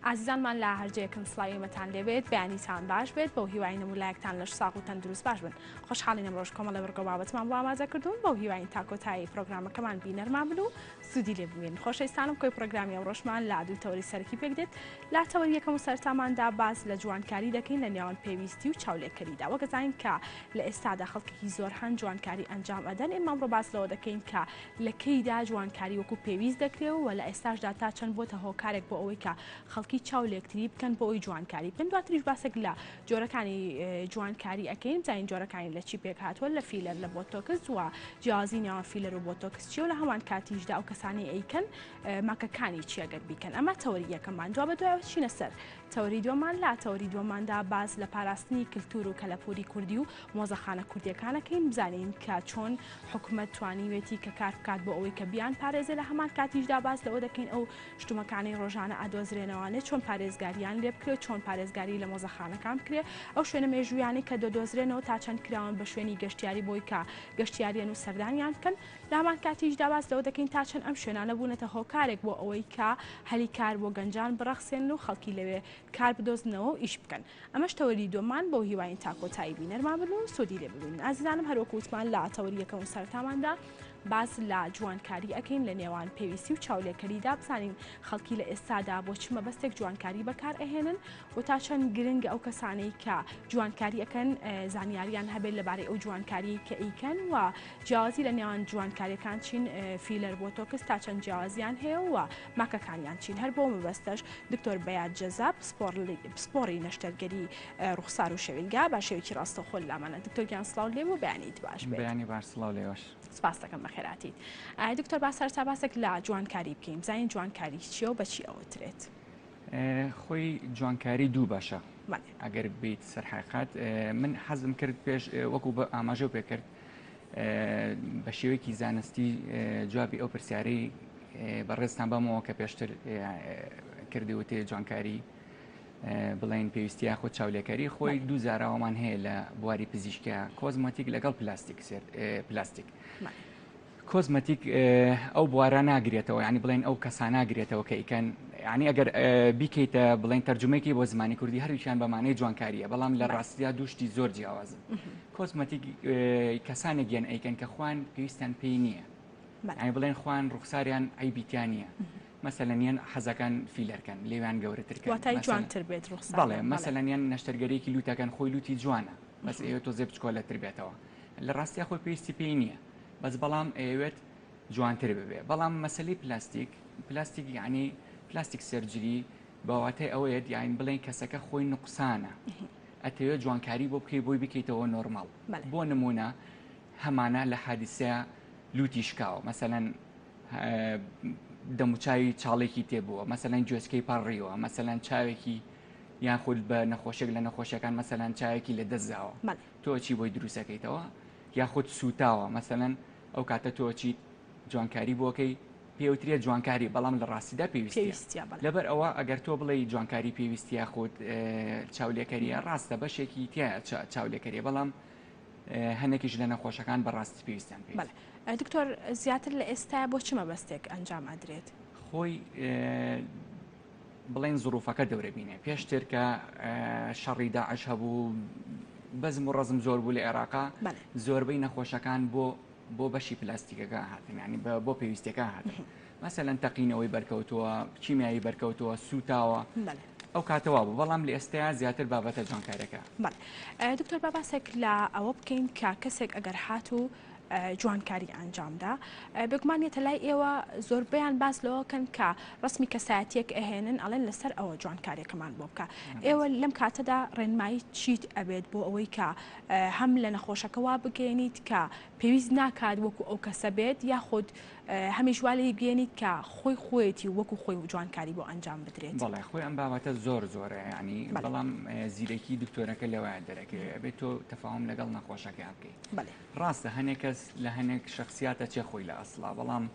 ئازیزانمان لە هەر جێیەکن سڵاوی ئێمەتان لێبێت، بەیانیتان باش بێت، بەو هیوایەین هەموو لایەکتان لەش ساغ و تەندروست باش بن. خۆشحاڵین ئەمڕۆش کۆمەڵێ بڕگە و بابەتمان بۆ ئامادە کردوون، بەو هیواین تا کۆتایی پرۆگرامەکەمان بینەرمان بن و سوودی لێ ببینن. خۆشەویستانم کۆی پرۆگرامی ئەمڕۆشمان لە دوو تەوەری سەرەکی پێک دێت، لە تەوەری یەکەم و سەرەتاماندا باس لە جوانکاری دەکەین لە نێوان پێویستی و چاولێکەریدا. وەک ئەزانین کە لە ئێستادا خەڵکێکی زۆر هەن جوانکاری ئەنجام ئەدەن، ئێمە ئەمڕۆ باس لەوە دەکەین کە لە کەیدا جوانکاری وەکو پێویست دەکرێ و لە ئێستاشدا تا چەند بۆتە هۆکارێک بۆ ئەوەی کە خەڵکی چاو لێکتری بکەن بۆ ئەوی جوانکاری بکەن. دواتریش باسێک لە جۆرەکانی جوانکاری ئەکەین، بزانین جۆرەکانی لە چی پێک هاتووە، لە فیلەر، لە بۆتۆکس و جیاوازی نێوان فیلەر و بۆتۆکس چیە و لە هەمان کاتیشدا ئەو کەسانەی ئەیکەن ماکەکانی چیە گەر بیکەن. ئەمە تەوەری یەکەممان. دوا بەدوایەوە چینە سەر تەوەری دووەمان. لە تەوەری دووەماندا باس لە پاراستنی کلتور و کەلەپوری کوردی و مۆزەخانە کوردیەکان ئەکەین، بزانین کە چۆن حکومەت توانیوێتی کە کار بکات بۆ ئەوەی کە بیان پارێزێ، لە هەمان کاتیشدا باس لەوە دەکەین ئەو شتومەکانەی ڕۆژانە ئەدۆزرێنەوانێ چۆن پارێزگاریان لێ بکرێ و چۆن پارێزگاری لە مۆزەخانەکان بکرێ، ئەو شوێنە مێژوویانەی کە دەدۆزرێنەوە تا چەند کراون بە شوێنی گەشتیاری بۆی کە گەشتیاریان و سەردانیان بکەن. لە هەمان کاتیشدا باس لەوە دەکەین تا چەند ئەم شوێنانە بوونەتە هۆکارێک بۆ ئەوەی کە هەلی کار بۆ گەنجان بڕەخسێنن و خەڵکی لەوێ کار بدۆزنەوە و ئیش بکەن. ئەمەش تەوەری دووەممان بەو هیواین تا کۆتایی بینەرمان بن و سوودی لێ ببینن. ئازیزانم هەروەکو وتمان لە تەوەری یەکەم و سەرەتاماندا باس لە جوانکاری ئەکەین لە نێوان پێویستی و چاولێکەریدا، بزانین خەڵکی لە ئێستادا بۆ چ مەبەستێک جوانکاری بەکار ئەهێنن و تا چەند گرنگە ئەو کەسانەی کە جوانکاری ئەکەن زانیاریان هەبێت لەبارەی ئەو جوانکاریەی کە ئەیکەن و جیاوازی لە نێوان جوانکاریەکان چین، فیلەر، بۆتۆکس تا چەند جیاوازیان هەیە و ماکەکانیان چین. هەر بۆ مەبەستەش دکتۆر بەیاد جەزا پسپۆڕی نەشتەرگەری ڕوخسار و شەویلگا بە شێوەیەکی ڕاستەوخۆ لەلامانە. دکتۆر گیان سڵاو لێ و بەیانیت باش بێت. بەیانی باش، سڵاو لێوەش. سپاس دەکەم بەخێراتیت. دکتۆر با سەرەتا باسێک لە جوانکاری بکەین، بزانین جوانکاری چییە و بە چی ئەوترێت؟ خۆی جوانکاری دوو بەشە ئەگەر بیت سەر حقیقەت. من حەزم کرد پێش وەکو بە ئاماژە پێ کرد بە شێوەیەکی زانستی جوابی ئەو پرسیارەی بەڕێزتان بەمەوە کە پێشتر کردی وتێ جوانکاری بڵێن پێویستی یاخود چاولێکەری. خۆی دوو زاراوەمان هەیە لە بواری پزیشکە، کۆزمەتیک لەگەڵ پلاستیک پلاستیک. کۆزمەتیک ئەو بوارە ناگرێتەوە، ینی بڵێن ئەو کەسان ناگرێتەوە کە ئیکەن، ینی ئەگەر بیکەیتە بڵێن تەرجمەیەکی بۆ زمانی کوردی هەرویان بەمانەی جوانکاریە، بەڵام لە ڕاستیا دووشتی زۆر جیاوازن. کۆزمەتیک کەسانێک یان ئەیکەن کە خوان پێویستیان پێی نییە، ینی بڵێن خوان ڕوخساریان عیبیتیان نییە، مەسەلەن یان حەزەکان فیلەرکەن لێویان گەورەتر کەن، واتای جوانتر بێت ڕوخسار، بەڵێ مەسەلەن یان نەشتەرگەریەکی لوتەکەن خۆی لوتی جوانە بەس ئەیەوێت تۆزێ بچکۆلەتر بێتەوە، لە ڕاستیا خۆی پێویستی پێی نییە بەس بەڵام ئەیەوێت جوانتر ببێ. بەڵام مەسەلەی پلاستیک، پلاستیک یعنی plastic surgery بە واتای ئەوەیەت یاین بڵێن کەسەکە خۆی نوقسانە ئەتەوێت جوانکاری بۆ بکەی بۆی بکەیتەوە نۆرماڵ. بۆ نمونە هەمانە لە حادیسەیە لوتی شکاوە، مەسەلەن دەموچاوی چاڵێکی تێبووە، مەسەلەن گوێچکەی پەڕیوە، مەسەلەن چاوێکی یان خود بە نەخۆشێک لە نەخۆشیەکان مەسەلەن چاوێکی لە دەستداوە، تۆ چی بۆی دروستەکەیتەوە، یاخود سوتاوە مەسەلەن ئەو کاتە تۆ چیت جوانکاری بۆکەی پێوترێ جوانکاری، بەڵام لە ڕاستیدا پێویستیە. لەبەر ئەوە ئەگەر تۆ بڵێی جوانکاری پێویستی یاخود چاولێکەریە، ڕاستە بەشێکی تایە چاولێکەریە، بەڵام هەنێکیش لە نەخۆشەکان بەڕاستی پێویستیان پێ. دکتۆر زیاتر لە ئێستا بۆ چ مەبەستێک ئەنجام ئەدرێت؟ خۆی بڵێن زروفەکە دەورە بینێ. پێشتر کە شەڕی داعش هەبوو بەزم و ڕەزم زۆر بوو لە عێراقا، زۆربەی نەخۆشەکان بۆ بۆ بەشی پلاستیکەکە هاتن، ینی بۆ پێویستەکە هاتن، مەسەلەن تەقینەوەی بەرکەوتووە، کیمیایی بەرکەوتووە، سوتاوە، ئەو کاتەوە بوو، بەڵام لە ئێستایا زیاتر بابەتە جوانکاریەکە. دکتۆر با باسێک لە ئەوە بکەین کە کەسێک ئەگەر هاتوو جوانکاری ئەنجامدا بێگومان یەتە لای ئێوە زۆربەیان باس لەوە کەن کە ڕسمی کەسایەتیەک ئەهێنن ئەڵێن لەسەر ئەوە جوانکاریەکەمان بۆ بکە. ئێوە لەم کاتەدا ڕێنمایی چیت ئەبێت بۆ ئەوەی کە هەم لە نەخۆشەکە وا بگەێنیت کە پێویست ناکات وەکو ئەو کەسە بێت، یاخود هەمیش وا لێی بگەێنیت کە خۆی خۆیەتی و وەکو خۆی جوانکاری بۆ ئەنجام بدرێت؟ بەڵێ خۆی ئەم بابەتە زۆر زۆرە، یعنی بەڵام زیرەکی دکتۆرەکە لەوەیە دەرەکەوێت ئەبێت تۆ تەفاهم لەگەڵ نەخۆشەکە بکەیت. ڕاستە هەنێک کەس لە هەنێک شخصیاتە چێ خۆی لە ئەسڵا، بەڵام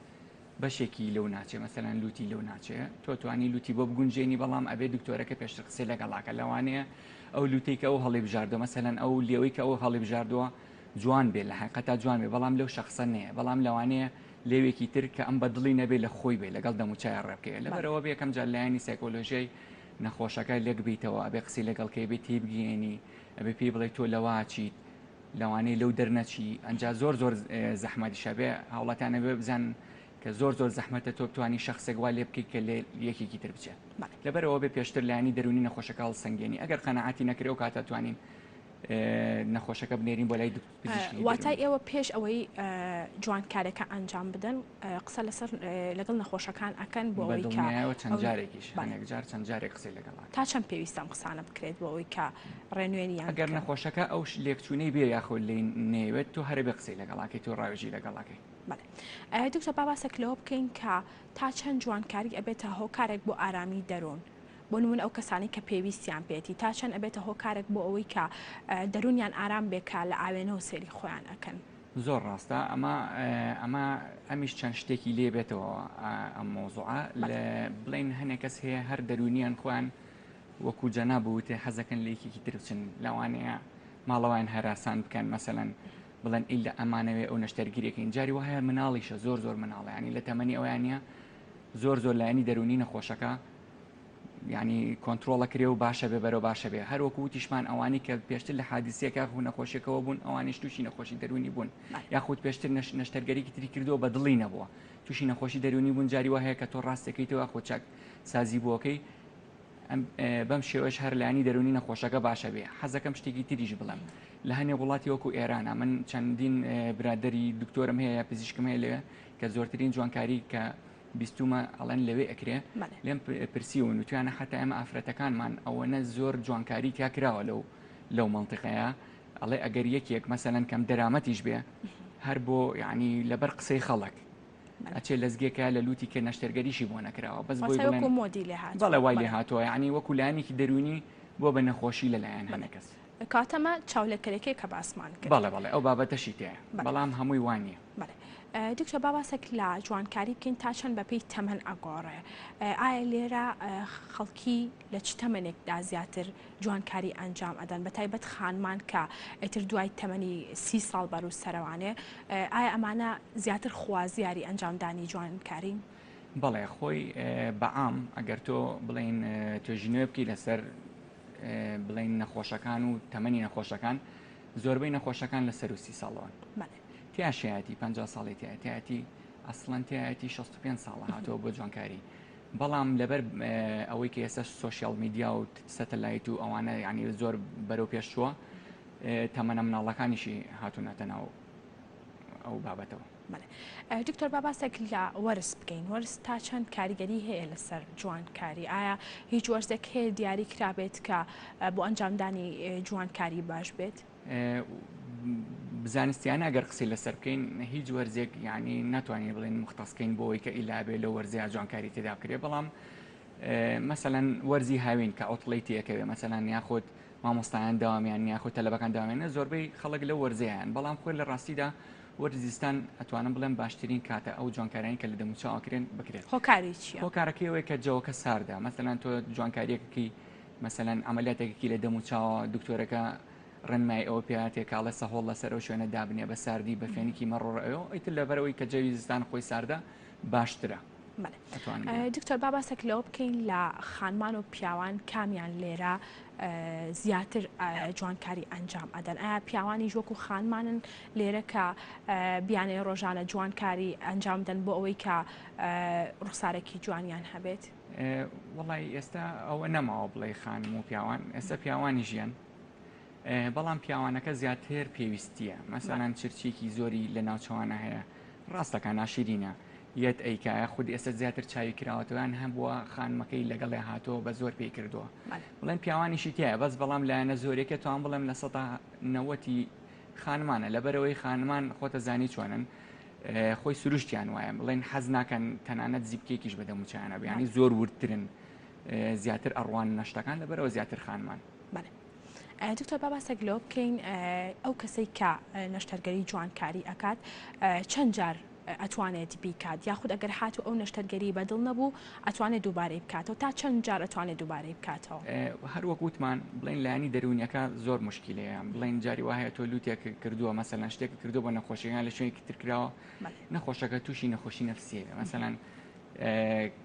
بەشێکی لەو ناچێ، مەسەلەن لوتی لەو ناچێ، تۆ توانی لوتی بۆ بگونجێنی، بەڵام ئەبێ دکتۆرەکە پێشتر قسەی لەگەڵاکە. لەوانەیە ئەو لوتەی کە ئەو هەڵی بژاردووە، مەسەلەن ئەو لێوەی کە ئەو هەڵی بژاردووە جوان بێ، لە حەقیقەتا جوان بێ، بەڵام لەو شەخسە نەیە، بەڵام لەوانەیە لێوێکی تر کە ئەم بە دڵی نەبێ لە خۆی بێ لەگەڵ دەموچاوی ڕێ بکەوێ. لەبەرئەوە بێ یەکەم جار لایەنی سایکۆلۆژیای نەخۆشەکە لێک بیتەوە، ئەبێ قسەی لەگەڵ کەی، ئەبێ تێیبگەیەنی، ئەبێ پێی بڵێی تۆ لەوە چیت، لەوانەیە لەو دەرنەچی، ئەنجا زۆر زۆر زەحمەتیشە، ئەبێ هاوڵاتیان ئەبێ بزانن کە زۆر زۆر زەحمەتە تۆ بتوانی شەخسێک وا لێ بکەیت کە لێ یەکێکی تر بچێت. لەبەرئەوە بێ پێشتر لایەنی دەروونی نەخۆشەکە هەڵسەنگێنی، ئەگەر قەناعەتی نەکرد ئەو کاتە توانین نەخۆشەکە بنێرین بۆ لای پزیشکی واتای ئێوە پێش ئەوەی جوانکارەکە ئەنجام بدەن قسە لەسەر لەگەڵ نەخۆشەکان ئەکەن بۆ ئەوەی کە چەند جارێکیش هەنێک جار چەند جارێک قسەی لەگەڵ تا چەند پێویستە ئەم قسانە بکرێت بۆ ئەوەی کە ڕێنوێنیان ئەگەر نەخۆشەکە ئەو لێکچوونەی بێ یاخود لێی نەیەوێت تۆ هەرە بێ قسەی لەگەڵاکەی تۆ ڕاوێژی لەگەڵاکەی. بەڵێ دکتۆر با باسێک لەوە بکەین کە تا چەند جوانکاری ئەبێتە هۆکارێک بۆ ئارامی دەروون بۆ نمونە ئەو کەسانەی کە پێویستیان پێێتی تا چەند ئەبێتە هۆکارێک بۆ ئەوەی کە دەروونیان ئارام بێ کە لە ئاوێنەوە سەیری خۆیان ئەکەن. زۆر ڕاستە ئەمە ئەمە ئەمیش چەند شتێکی لێ بێتەوە ئەم مەوزوعە لە بڵێن هەنێک کەس هەیە هەر دەروونیان خۆیان وەکو جەناب وتێ حەزەکەن لە یەکێکی تر بچن لەوانەیە ماڵەوەیان هەراسان بکەن مەسەلەن بڵێن ئیلا ئەمانەوێ ئەو نەشتەرگیرەکەین جاری وایە مناڵیشە زۆر زۆر مناڵە ینی لە تەمەنی ئەویان نیە زۆر زۆر لایەنی دەروونی نەخۆشەکە یعنی کۆنتترۆڵە کرێ و باشە بێ بەرەو باشە بێ هەر وەکو وتیشمان ئەوانی کە پێشتر لە حادیسیەکە و نەخۆشیەکەەوە بوون ئەوانیش تووشی نەخۆشی دەروونی بوون یاخود پێشتر نەشتەرگەریکی تری کردووە بە دڵی نەبووە تووشی نەخۆشی دەروونی بوون جاری وا هەیە کە تۆ ڕاستەکەیتەوە خۆ چاک سازی بووەکەی بەم شێوەش هەر لایەنی دەروونی نەخۆشەکە باشە بێ حەزەکەم شتێکی تریش بڵێم لە هەنێ وڵاتی وەکو ئێرانە من چەندین برادری دکتۆرم هەیە پزیشکم هەیە لەوێ کە زۆرترین جوانکاری کە بیستومە ئەڵێن لەوێ ئەکرێ لێم پرسیون وتویانە حتا ئێمە ئافرەتەکانمان ئەوەنە زۆر جوانکاری تیا کراوە لەو لەو منطقەیە ئەڵێ ئەگەر یەکێک مەسەلەن کەم دەرامەتیش بێ هەر بۆ یعنی لەبەر قسەی خەڵک ئەچێ لەزگێکە لە لوتی کە نەشتەرگەریشی بۆ نەکراوە بەس بۆی بڵێن مۆدی لێ هاتووە بەڵێ وای لێ هاتووە یعنی وەکو لایەنێکی دەروونی بۆ بە نەخۆشی لەلایەن هەنێک کەس. کەواتە ئەمە چاولێکەرێکەیە کە باسمان کرد. بەڵێ بەڵێ ئەو بابەتەشی تێیە بەڵام هەمووی وا نییە. بەڵێ دکتۆر با باسێک لە جوانکاری بکەین تا چەند بەپێی تەمەن ئەگۆڕێ ئایا لێرە خەڵکی لە چ تەمەنێکدا زیاتر جوانکاری ئەنجام ئەدەن بە تایبەت خانمان کە ئیتر دوای تەمەنی سی ساڵ بەرو سەرەوانێ ئایا ئەمانە زیاتر خوازیاری ئەنجامدانی جوانکارین؟ بەڵێ خۆی بەعام ئەگەر تۆ بڵێین توێژینەوە بکەی لەسەر بڵێین نەخۆشەکان و تەمەنی نەخۆشەکان زۆربەی نەخۆشەکان لە سەر سی ساڵەوەن تیاشایەتی 50 ساڵی تیایەتی ئەسڵەن تیایەتی 65 ساڵە هاتەوە بۆ جوانکاری بەڵام لەبەر ئەوەی کە ئێستا social media و سەتەلایت و ئەوانە یعنی زۆر بەرەو پێش چووە تەمەنە مناڵەکانیشی هاتوونەتە ناو ئەو بابەتەوە. دکتۆر با باسێک لە وەرز بکەین وەرز تا چەند کاریگەری هەیە لەسەر جوانکاری ئایا هیچ وەرزێک هەیە دیاری کرابێت کە بۆ ئەنجامدانی جوانکاری باش بێت؟ زانستیانە ئەگەر قسەی لەسەر بکەین هیچ وەرزێک یعنی ناتوانین بڵێن مختصکەین بۆ ئەوەی کە ئیلا بێ لەو وەرزەیە جوانکاری تێدا بکرێ بەڵام مەسەلەن وەرزی هاوین کە عوتڵەی تێکەوێ مەسەلەن یاخود مامۆستایان داوامیان یاخود تەلەبەکان داوامیان زۆربەی خەڵک لەو وەرزەیان بەڵام خۆی لە ڕاستیدا وەرزی زستان ئەتوانم بڵێم باشترین کاتە ئەو جوانکاریانی کە لە دەموچاو ئەکرێن بکرێت هۆکاری چییە؟ هۆکارەکەی ئەوەیە کە جەوەکە ساردە مەسەلەن تۆ جوانکاریەکەی مەسەلەن عەمەلیاتێکەکی لە دەموچاوە دکتۆرەکە ڕێنمایی ئەوە پێهاتێ کاڵێ سەهۆڵ لەسەر ئەو شوێنە دابنێ بە ساردی بە فێنکی مەڕۆڕ ئەوێ ئیتر لەبەرئەوەی کە جەوی زستان خۆی ساردە باشترە. دکتۆر با باسێک لەوە بکەین لە خانمان و پیاوان کامیان لێرە زیاتر جوانکاری ئەنجام ئەدەن ئایا پیاوانیش وەکو خانمانن لێرە کە بیانێ ڕۆژانە جوانکاری ئەنجام دەن بۆ ئەوەی کە ڕوخسارێکی جوانیان هەبێت؟ وەڵی ئێستا ئەوە نەماوە بڵێ خانم و پیاوان ئێستا پیاوانی ژیان بەڵام پیاوانەکە زیاتر پێویستیە مەسەلەن چرچێکی زۆری لە ناوچەوانە هەیە ڕاستەکە ناشرینە یەت ئەیکایە خود ئێستا زیاتر چاوی کراوەتەوەیان هەبووە خانمەکەی لەگەڵێ هاتووە بە زۆر پێی کردووە بڵێن پیاوانیشی تایە بەس بەڵام لایەنە زۆرێکە توان بڵێم لە سەدا نەوەتی خانمانە لەبەرەوەی خانمان خۆتە زانی چۆنن خۆی سروشتیان وایە بڵێن حەز ناکەن تەنانەت زیپکێکیش بە دەموچیانە بیانی زۆر وردترن زیاتر ئەڕوان نەشتەکان لەبەرەوە زیاتر خانمان. بەڵێ دکتۆر با باسێک لەوە بکەین ئەو کەسەی کە نەشتەرگەری جوانکاری ئەکات چەند جار ئەتوانێت بیکات یاخود ئەگەر هاتوو ئەو نەشتەرگەری بەدڵ نەبوو ئەتوانێت دووبارەی بکاتەوە تا چەند جار ئەتوانێت دووبارەی بکاتەوە؟ هەر وەک وتمان بڵێن لایەنی دەروونیەکە زۆر مشکلەیە بڵێن جاری وا هەیە تۆ لوتێک کردووە مەسەلەن شتێک کردووە بۆ نەخۆشیەکان لە شوێنێکی تر کراوە نەخۆشەکە تووشی نەخۆشی نەفسیە مەسەلەن.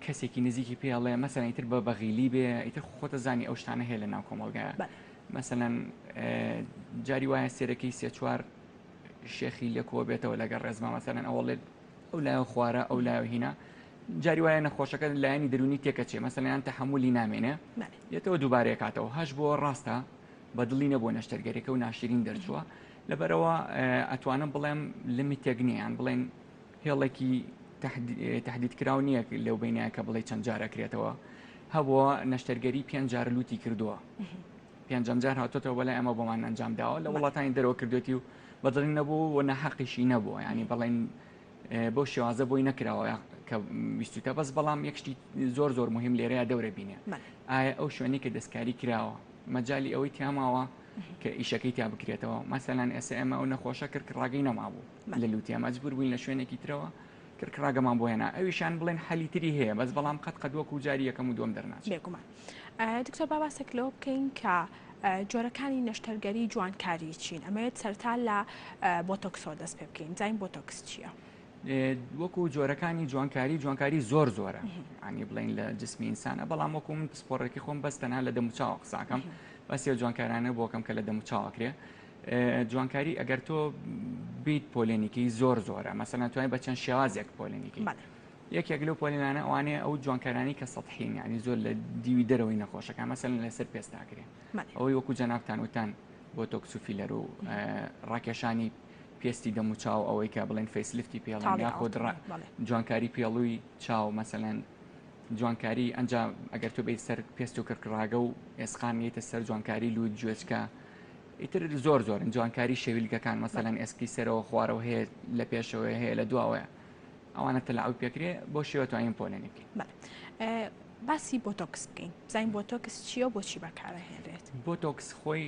کەسێکی نزیکی پێ ئەڵێ مەسەلەن ئیتر بە بەغیلی بێ ئیتر خۆتە زانی ئەو شتانە هەیە لە ناو کۆمەڵگایە مەسەلەن جاری وایە سێرەکەی سێ چوار شێخی لێکۆ بێتەوە لەگەڵ ڕێزما مەسەلەن ئەوەڵێ ئەو لایە خوارە ئەو لایە هینا جاری وایە نەخۆشەکە لایەنی دەرونی تێکەچێ مەسەلەن تەحملی نامێنێ یەتەوە دووبارەیە کاتەوە هەش بۆ ڕاستە بەدڵی نەبووە نەشتەرگەریەکە و ناشرین دەرچووە لەبەرەوە ئەتوانم بڵێم لمیتێک نییە یان بڵێن هێڵێکی تهدید کراو نییە لەو بینایە کە بڵێ چەند جار ئەکرێتەوە هەبووە نەشتەرگەری پێنج جار لوتی کردووە پێنجەم جار هاتۆتەوە بەلای ئەمە بۆمان ئەنجام داوە لە وڵاتانی دەرەوە کردوێتی و بەدڵی نەبوو و نەحەقیشی نەبووە ینی بڵێن بەو شێوازە بۆی نەکراوە کە ویستوتە بەس بەڵام یەکشتی زۆر زۆر مهم لێرەیە دەورە بینێ ئایا ئەو شوێنی کە دەستکاری کراوە مەجای ئەوەی تیاماوە کە ئیشەکەی تیا بکرێتەوە مەسەلەن ئێستا ئێمە ئەو نەخۆشە کرد ڕاگەی نەمابوو لە لوتیا مەجبور بووین لە شوێنێکی ترەوە کرکڕاگەمان بۆ هێنا ئەویشان بڵێن حەلی تری هەیە بەس بەڵام قەت قەت وەکو جاری یەکەم و دووەم دەرناچێت. بێگومان دکتۆر با باسێک لەوە بکەین کە جۆرەکانی نەشتەرگەری جوانکاری چین ئەمەوێت سەرتا لە بۆتۆکسەوە دەست پێ بکەین بزانین بۆتۆکس چییە؟ وەکو جۆرەکانی جوانکاری جوانکاری زۆر زۆرە ینی بڵین لە جسمی ئینسانە بەڵام وەکو من پسپۆڕێکی خۆم بەس تەنها لە دەموچاوە قساکەم بەسێ جوانکارانە بۆکەم کە لە دەموچاوەکرێ جوانکاری ئەگەر تۆ بیت پۆلێنیکی زۆر زۆرە مەسەلەن توانای بە چەند شێوازێک پۆلێنیکی یەکێک لەو پۆلێنانە ئەوانەیە ئەو جوانکارانی کە سەحین ینی زۆر لە دیوی دەرەوەی نەخۆشەکان مەسەلەن لەسەر پێستاکرێ ئەوەی وەکو جەنابتان وتان بۆ تۆکس و فیلەر و ڕاکێشانی پێستی دەم و چاو ئەوەی کە بڵێن facelift ی پێڵێن یاخود جوانکاری پێڵووی چاو مەسەلەن جوانکاری ئەنجا ئەگەر تۆ بیت سەر پێست و کڕکڕاگە و ئێسقان یتە سەر جوانکاری لووت گوێچکە ئیتر زۆر زۆرن جوانکاری شەویلگەکان مەسەلەن ئێسکی سەرەوە خوارەوە هەیە لە پێشەوەی هەیە لە دواوەیە ئەوانە تەلاعوب پێکرێ بۆ شێوە توانین پۆلێنی بکەین. باسی بۆتۆکس بکەین بزانین بۆتۆکس چییە و بۆچی بەکارەهێنرێت؟ بۆتۆکس خۆی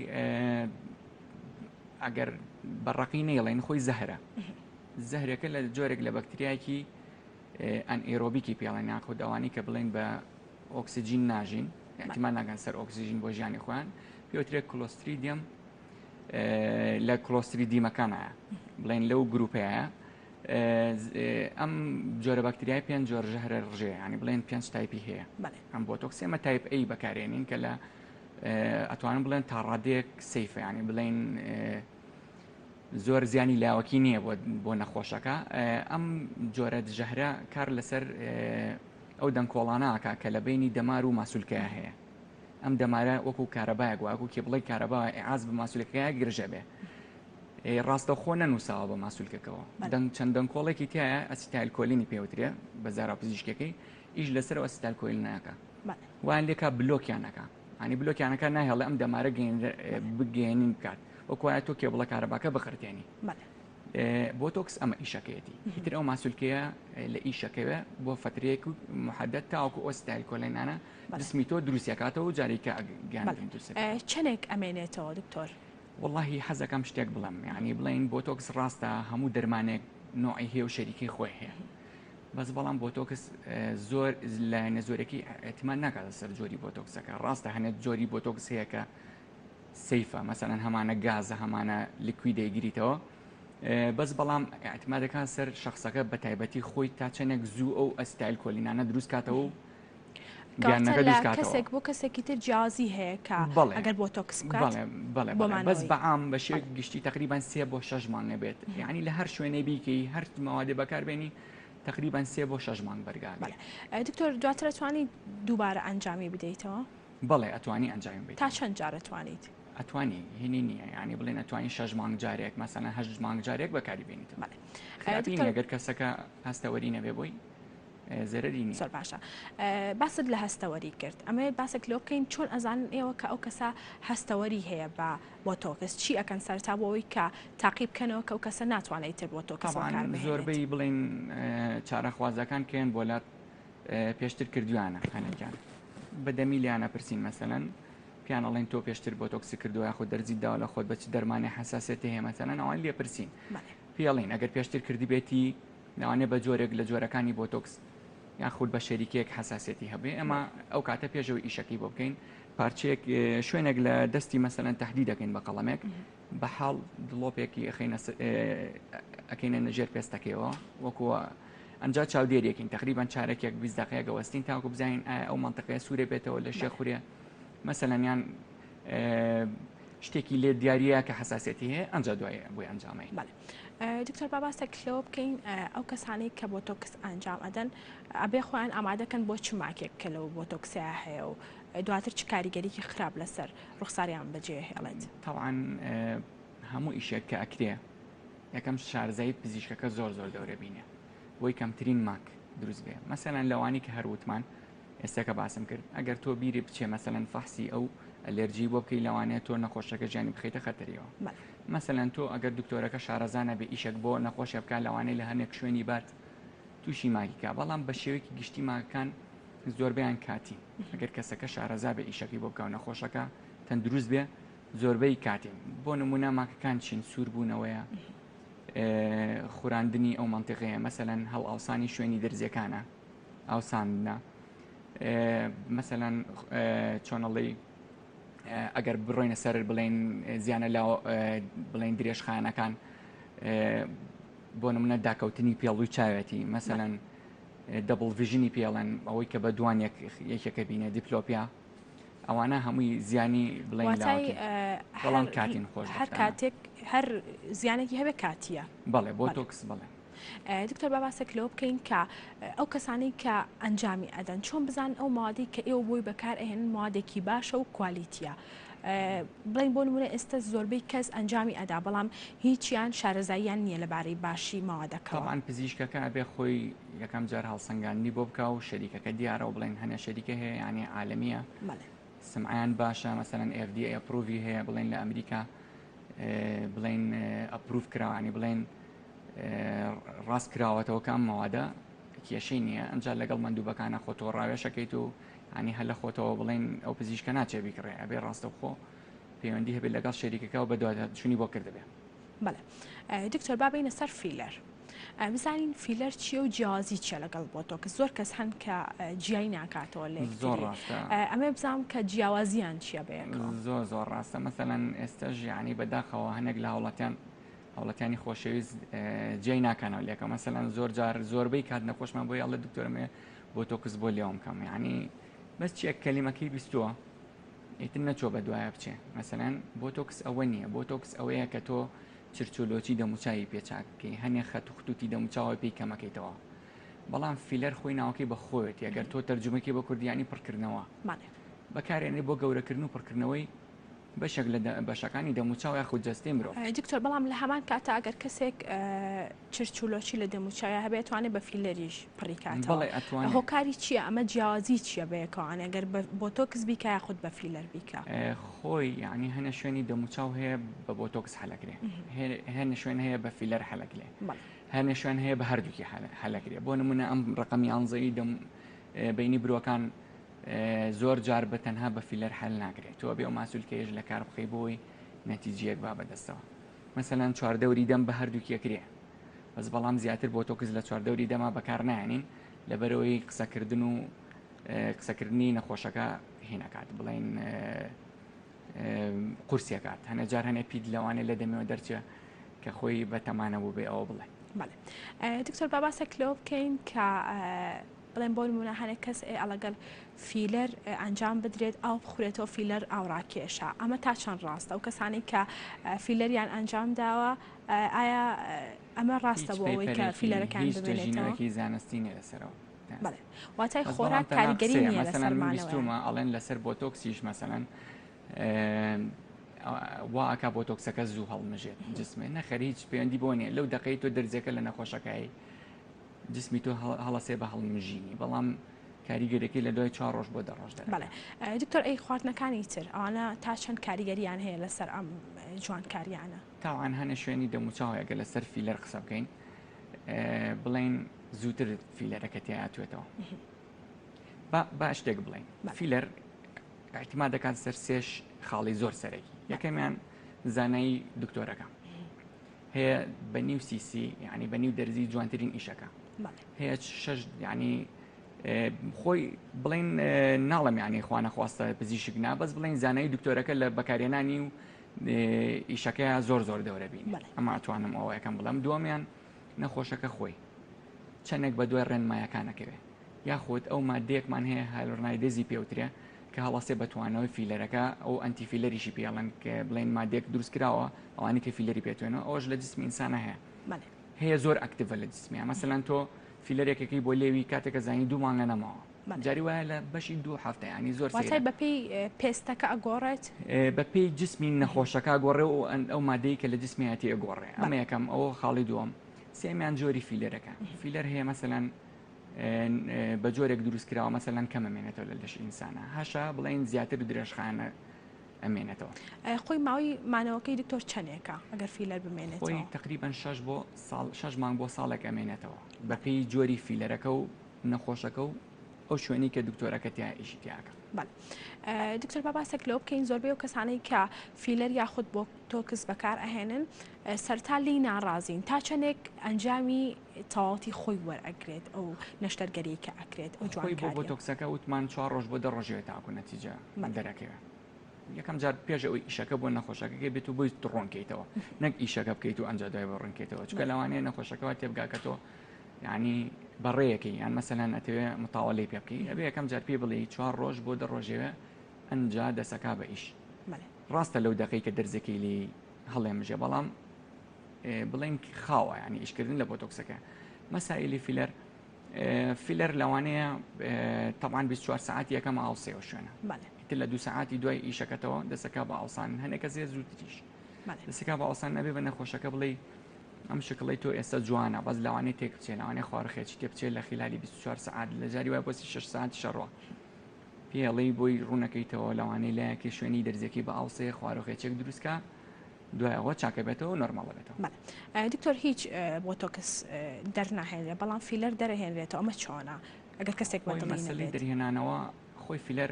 ئەگەر بە ڕەقی نەیڵێن خۆی زەهرە زەهرەکە لە جۆرێک لە بەکتریایکی anaerobic ی پێڵێن یاخود ئەوانەی کە بڵێن بە ئۆکسجین ناژین احتیمان ناگەن سەر ئۆکسجین بۆ ژیانی خۆیان پێوترێت Clostridium لە Clostridium ەکانە بڵێن لەو گروپەیە ئەم جۆرە بەکتریای پێنج جۆر ژەهرە ڕژێ ینی بڵێن پێنج type ی هەیە ئەم بۆتۆکس ئێمە type A بەکارێنین کە لە ئەتوانم بڵێن تا ڕادەیەک safe ە ینی بڵێن زۆر زیانی لاوەکی نییە بۆ نەخۆشەکە ئەم جۆرە ژەهرە کار لەسەر ئەو دەنکۆڵانە ئەکا کە لە بەینی دەمار و ماسولکەیا هەیە ئەم دەمارە وەکو کارەبایەک وایە وەکو کێبڵی کارەبا ئیعاز بە ماسولکەکەیا گرژە بێ ڕاستەوخۆ نەنووساوە بە ماسولکەکەەوە دەنگ چەند دەنکۆڵێکی تایە acetylcholine ی پێوترێ بە زارا پزیشکەکەی ئیش لەسەر acetylcholine ەکە وان لێکا بلۆکیانەکە ئەنی بلۆکیانەکە ناهێڵێ ئەم دەمارە بگەێنین بکات وەکوایە تۆ کێبڵە کارەباکە بقرتێنی بۆتۆکس ئەمە ئیشەکەیەتی ئیتر ئەو ماسولکەیە لە ئیشەکەوێ بۆ فترەیەک و محدد تاوەکو acetylcholine انە جسمی تۆ دروستیەکاتەوە و جارێکە گیان چەندێک ئەمێنێتەوە دکتۆر؟ وەڵاهی حەزەکەم شتێک بڵێم یعنی بڵێن بۆتۆکس ڕاستە هەموو دەرمانێک نوعی هەیە و شەریکەی خۆی هەیە بەس بەڵام بۆتۆکس زۆر لایەنە زۆرەکی اعتماد ناکاتە سەر جۆری بۆتۆکسەکە ڕاستە هەنێت جۆری بۆتۆکس هەیە کە safe ە مەسەلەن هەمانە گازە هەمانە liquid دەیگریتەوە بەس بەڵام اعتمادەکان سەر شخصەکە بە تایبەتی خۆی تا چەندێک زوو ئەو acetylcholine انە دروست کاتەوە و کەسێک بۆ کەسێکی تر جیازی هەیە کە ئەگەر بۆ تۆکس بکات بەس بەعام بە شێوەیەکی گشتی تقریبان سێ بۆ شەش مانگ نەبێت یعنی لە هەر شوێنێ بیکەی هەر مەوادێ بەکاربێنی تقریبان سێ بۆ شەش مانگ بەرگا دکتۆر دواتر توانی دووبارە ئەنجامی بدەیتەوە بەڵێ ئەتوانی ئەنجامی بەیت. تا چەند جار ئەتوانیت؟ ئەتوانی هینی نییە یانی بڵێن ئەتوانی شەش مانگ جارێک مەسەلەن هەشت مانگ جارێک بەکاری بێنیتەوە. بەڵێ خراپی نییە گەر کەسەکە هەستەوەری نەبێ بۆی زەرەری نییە. زۆر باشە باست لە هەستەوەری کرد ئەمەوێت باسێک لەوە بکەین چۆن ئەزانن ئێوە کە ئەو کەسە هەستەوەری هەیە بە بۆتۆکس چی ئەکەن سەرەتا بۆ ئەوەی کە تاقی بکەنەوە کە ئەو کەسە ناتوانێت ئیتر بۆتۆکس بەکار بهێنێت؟ زۆربەی بڵێن چارەخوازەکان کێن بۆ لات پێشتر کردویانە هەنێکیان بە دەمی لیان ئەپرسین مەسەلەن پیان ئەڵێن تۆ پێشتر بۆتۆکسی کردووە یاخود دەرزیت داوە لە خۆت بە چ دەرمانێ حساسیەتی هەیە مەسەلەن ئەوان لێ پرسین پێڵین ئەگەر پێشتر کردبێتی لەوانەیە بە جۆرێک لە جۆرەکانی بۆتۆکس یاخود بە شەریکەیەک حساسیەتی هەبێ ئەمە ئەو کاتە پێشەوە ئیشەکەی بۆ بکەین پارچەیەک شوێنێک لە دەستی مەسەلەن تهدید دەکەین بە قەڵەمێک بە حاڵ دڵۆپێکی ئەخەینە ئەکەینە ژێر پێستەکەیەوە وەکووە. ئەنجا چاودێریەکەین تقریبان چارەکێک 20 دقیقە وەستین تاکو بزانین ئایا ئەو منطقەیە سوورە بێتەوە لە شێ خورێ مەسەلەن یان شتێکی لێ دیاریە کە حساسەتی هەیە ئەنجا دوای بۆی ئەنجامەی. بەڵێ دکتۆر با باسێک لەوە بکەین ئەو کەسانەی کە بۆتۆکس ئەنجام ئەدەن ئەبێ خۆیان ئامادەکەن بۆ چ ماکێک کە لەو بۆتۆکسەیە هەیە و دواتر چ کاریگەریکی خراپ لەسەر ڕوخساریان بەجێ هێڵێت؟ تەبعەن هەموو ئیشێک کە ئەکرێ یەکەم شارەزایی پزیشکەکە زۆر زۆر دەورە بینێ بۆی کەمترین ماک دروست بێ مەسەلەن لەوانی کە هەر وتمان ئێستا کە باسم کرد ئەگەر تۆ بیری بچێ مەسەلەن فەحسی ئەو ئەلێرجی بۆ بکەی لەوانەیە تۆ نەخۆشەکە ژیانی بخەیتە خەتەریەوە مەسەلەن تۆ ئەگەر دکتۆرەکە شارەزا نەبێ ئیشێک بۆ نەخۆشە بکە لەوانەیە لە هەنێک شوێنی بات تووشی ماکی کا بەڵام بە شێوەیەکی گشتی ماکەکان زۆربەیان کاتین ئەگەر کەسەکە شارەزا بێ ئیشەکەی بۆ بکە و نەخۆشەکە تەندروست بێ زۆربەی کاتین بۆ نمونە ماکەکان چین سووربوونەوەیە خوراندنی ئەو منتیقەیە مەسەلەن هەڵئاوسانی شوێنی دەرزیەکانە ئاوساندنە مەسەلەن چۆنەڵی ئەگەر بڕۆینە سەر بڵێن زیانە لا بڵێن درێژخانەکان بۆ نمونە داکەوتنی پێڵوی چاوێتی مەسەلەن double vision ی پێڵێن ئەوەی کە بە دوان یەکێکە بینێ diplopia ئەوانە هەمووی زیانی بڵێن بەڵام کاتین خۆش هەر کاتێک هەر زیانێکی هەبێ کاتیە بەڵێ بۆتۆکس بەڵێ. دکتۆر با باسێک لەوە بکەین کە ئەو کەسانەی کە ئەنجامی ئەدەن چۆن بزان ئەو مادەی کە ئێوە بۆی بەکار ئەهێنن مادێکی باشە و quality یە بڵین بۆ نمونە ئێستا زۆربەی کەس ئەنجامی ئەدا بەڵام هیچیان شارەزاییان نییە لەبارەی باشی مادەکەوە. تەبعەن پزیشکەکە ئەبێ خۆی یەکەم جار هەڵسەنگاندنی بۆ بکا و شەریکەکە دیارە و بڵێن هەنێ شەریکە هەیە یانی عالەمیە سمعیان باشە مەسەلەن FDA approve ی هەیە بڵێن لە ئەمریکا بڵێن approve کراوانی بڵێن ڕاست کراوەتەوە کە ئەم مەوادە کێشەی نییە ئەمجا لەگەڵ مەندوبەکانە خۆتەوە ڕاوێشەکەیت و ینی هەر لە خۆتەوە بڵێن ئەو پزیشکە ناچێ بیکڕێ ئەبێ ڕاستەوخۆ پەیوەندی هەبێت لەگەڵ شەریکەکە و بەدواداچوونی بۆ کردبێ. بەڵێ دکتۆر با بێینە سەر فیلەر بزانین فیلەر چییە و جیاوازی چییە لەگەڵ بۆتۆکس زۆر کەس هەن کە جیای ناکاتەوە لە زۆر ڕاستە ئەمێ بزانم کە جیاوازیان چییە بەیەکەوە زۆر زۆر ڕاستە مەسەلەن ئێستاش یعنی بەداخەوە هەنێک لە هاوڵاتیان هاوڵاتیانی خۆشەویست جیای ناکەنەوە لێکە مەسەلەن زۆر جار زۆربەی کات نەخۆشمان بۆی ئەڵێ دکتۆرمێ بۆتۆکس بۆ لێوم کەم یعنی بەس چیە کەلیمەکەی بیستووە ئیتر نەچووە بە دوایە بچێ مەسەلەن بۆتۆکس ئەوە نییە بۆتۆکس ئەوەیە کە تۆ چرچۆلۆچی دەموچاوی پێ چاک بکەی هەنێ خەت و ختوتی دەموچاوە پێی کەمەکەیتەوە بەڵام فیلەر خۆی ناوەکەی بە خۆیەتی ئەگەر تۆ تەرجومەکەی بە کوردیانی پڕکردنەوە بەکارێنێ بۆ گەورەکردن و پڕکردنەوەی بەشێک لە بەشەکانی دەموچاو یاخود جەستەی مرۆڤ. دکتۆر بەڵام لە هەمان کاتا ئەگەر کەسێک چرچ و لۆچی لە دەموچاویا هەبێ ئەتوانێ بە فیلەریش پڕی کاتەوە بەڵێ ئەتوانێ. هۆکاری چییە ئەمە جیاوازی چییە بەیەکەوە ئەگەر بە بۆتۆکس بیکا یاخود بە فیلەر بیکا؟ خۆی یانی هەنێ شوێنی دەموچاو هەیە بە بۆتۆکس حەلەکرێ هەنێ شوێن هەیە بە فیلەر حەلەکرێ هەنێ شوێن هەیە بە هەردووکی حەلەکرێ بۆ نمونە ئەم ڕقم یانزەی دەم بینی برۆکان زۆر جار بە تەنها بە فیلەر حەل ناکرێت تۆ بێ و ماسولکەیش لە کار بخەی بۆی نەتیجەیەک با بەدەستەوە مەسەلەن چواردەوری دەم بە هەردووکی ئەکرێ بەس بەڵام زیاتر بۆتۆکس لە چواردەوری دەما بەکار نایەنین لەبەرەوەی قسەکردن و قسەکردنی نەخۆشەکە هینەکات بڵین قورسیەکات هەنە جار هەنێ پیت لەوانێ لە دەمەوە دەرچێ کە خۆی بە تەمانە بوو بێ ئەوە بڵێ دکتۆر با باسێک لەوە بکەین کە بڵێن بۆ نمونە هەنێک کەس ئێ ئەڵەگەر فیلەر ئەنجام بدرێت ئاو بخورێتەوە فیلەر ئاوڕاکێشە ئەمە تا چەند ڕاستە ئەو کەسانەی کە فیلەریان ئەنجام داوە ئایا ئەمە ڕاستە بۆ ئەوەی کە فیلەرەکان هیچ توێژینەوەیەکی زانستی نییە لەسەرەوە بەڵێ واتای خۆراک کاریگەری نییە لەسەر مانەوە بیستومە ئەڵێن لەسەر بۆتۆکسیش مەسەلەن وا ئەکا بۆتۆکسەکە زوو هەڵمژێت جسمێ نەخەر هیچ پەیوەندی بۆ نییە لەو دەقەی تۆ دەرزیەکە لە نەخۆشەکەی جسمی تۆ هەڵەسێ بە هەڵمژینی بەڵام کاریگەریەکەی لە دوای چوار ڕۆژ بۆ دە ڕۆژ دەرەکەوێت. بەڵێ دکتۆر ئەی خواردنەکانی تر ئەوانە تا چەند کاریگەریان هەیە لەسەر ئەم جوانکاریانە؟ تاوان هەنێ شوێنی دەموچاو هەیە گەر لەسەر فیلەر قسە بکەین بڵێین زووتر فیلەرەکە تیا ئەتوێتەوە با با شتێک بڵێین فیلەر اعتماد دەکات سەر سێش خاڵی زۆر سەرەکی یەکەمیان زانایی دکتۆرەکە هەیە بە نیو سیسی یعنی بە نیو دەرزی جوانترین ئیشەکە هەیە شەش یعنی خۆی بڵین ناڵم یعنی خوانە خواستە پزیشک نا بەس بڵین زانایی دکتۆرەکە لە بەکارێنانی و ئیشەکەی زۆر زۆر دەورە بین ئەمە ئەتوانم ئەوە یەکەم بڵم دووەمیان نەخۆشەکە خۆی. چەندێک بە دوای ڕێنمایەکان ئەکەوێ یاخود ئەو مادەیەکمان هەیە hyaluronidase ی پێوترێ کە هەڵەسێ بە توانەوەی فیلەرەکە ئەو anti فیلەریشی پێڵێن کە بڵێن مادەیەک دروست کراوە ئەوانی کە فیلەری پێتوێنەوە ئەوش لە جسمی ئینسانە هەیە هەیە زۆر active ە لە جسمیە مەسەلەن تۆ فیلەرێکەکەی بۆ لێوی کاتێکە زانی دوو مانگە نەماوە جاری وایە لە بەشی دوو هەفتە ینی زۆر واتای بەپێی پێستەکە ئەگۆڕێت؟ بەپێی جسمی نەخۆشەکە گۆڕێ و ئەو مادەی کە لە جسمیەتی ئەگۆڕێ ئەمە یەکەم ئەوە خاڵی دووەم سێمیان جۆری فیلەرەکە فیلەر هەیە مەسەلەن بە جۆرێک دروست کراوە مەسەلەن کەم ئەمێنێتەوە لە لەش ئینسانە هەشە بڵێن زیاتر درێژخانە ئەمێنێتەوە. خۆی ماوەی مانەوەکەی دکتۆر چەنێکە ئەگەر فیلەر بمێنێتەوە؟ خۆی تقریبا 6 بۆ ساڵ 6 مانگ بۆ ساڵێک ئەمێنێتەوە بەپێی جۆری فیلەرەکە و نەخۆشەکە و ئەو شوێنی کە دکتۆرەکە تیا ئیشی تیاکە. بەڵێ دکتۆر با باسێک لەوە بکەین زۆربەی ئەو کەسانەی کە فیلەر یاخود بۆتۆکس بەکار ئەهێنن سەرتا لێی ناڕازین تا چەندێک ئەنجامی تەواوەتی خۆی وەرئەگرێت ئەو نەشتەرگەریەی کە ئەکرێت ئەو خۆی بۆ جوانکاریە؟ بۆتۆکسەکە وتمان چوار ڕۆژ بۆ دە ڕۆژەوێت تاکو نەتیجە دەرەکەوێت یەکەم جار پێش ئەوەی ئیشەکە بۆ نەخۆشەکەکەی بێت و بۆی ڕوونکەیتەوە نەک ئیشەکە بکەیت و ئەنجا دوای بۆ ڕوونکەیتەوە چونکە لەوانەیە نەخۆشەکەەوە تێبگا کە تۆ یعنی بەڕێیەکەی یان مەسەلەن ئەتەوێ متاوەلەی پێ بکەی ئەبێ یەکەم جار پێی بڵێی چوار ڕۆژ بۆ دە ڕۆژەوێ ئەنجا دەسەکا بە ئیش ڕاستە لەو دەقەی کە دەرزەکەی لێی هەڵێمژێ بەڵام بڵێن خاوە ینی ئیشکردن لە بۆتۆکسەکە مەسائلی فیلەر فیلەر لەوانەیە تەبان 24 ساعت یەکەم ئاوسێ و شوێنە تر لە دو ساعتی دوای ئیشەکەتەوە دەسەکە بە ئاوسان هەنێک کەسێ زووتریش دەسەکە بە ئاوسان نەبێ بە نەخۆشەکە بڵێ ئەم شکڵی تۆ ئێستا جوانە بەس لەوانەیە تێک بچێ لەوانەیە خوارخێکی تێ بچێت لە خلالی 24 ساعت لە جاری وای بۆ 6 ساعت شەڕوە پێڵی بۆی ڕوونەکەیتەوە لەوانەیە لایەکی شوێنی دەرزیەکەی بە ئاوسێ خواروخێچێک دروستکە دوای ئەوە چاکە بێتەوە نۆرماڵە بێتەوە. بەڵێ دکتۆر هیچ بۆتۆکس دەرناهێنرێت بەڵام فیلەر دەرەهێنرێتەوە ئەمە چۆنە ئەگەر کەسێک بە دڵی مەسەلەی دەرهێنانەوە خۆی فیلەر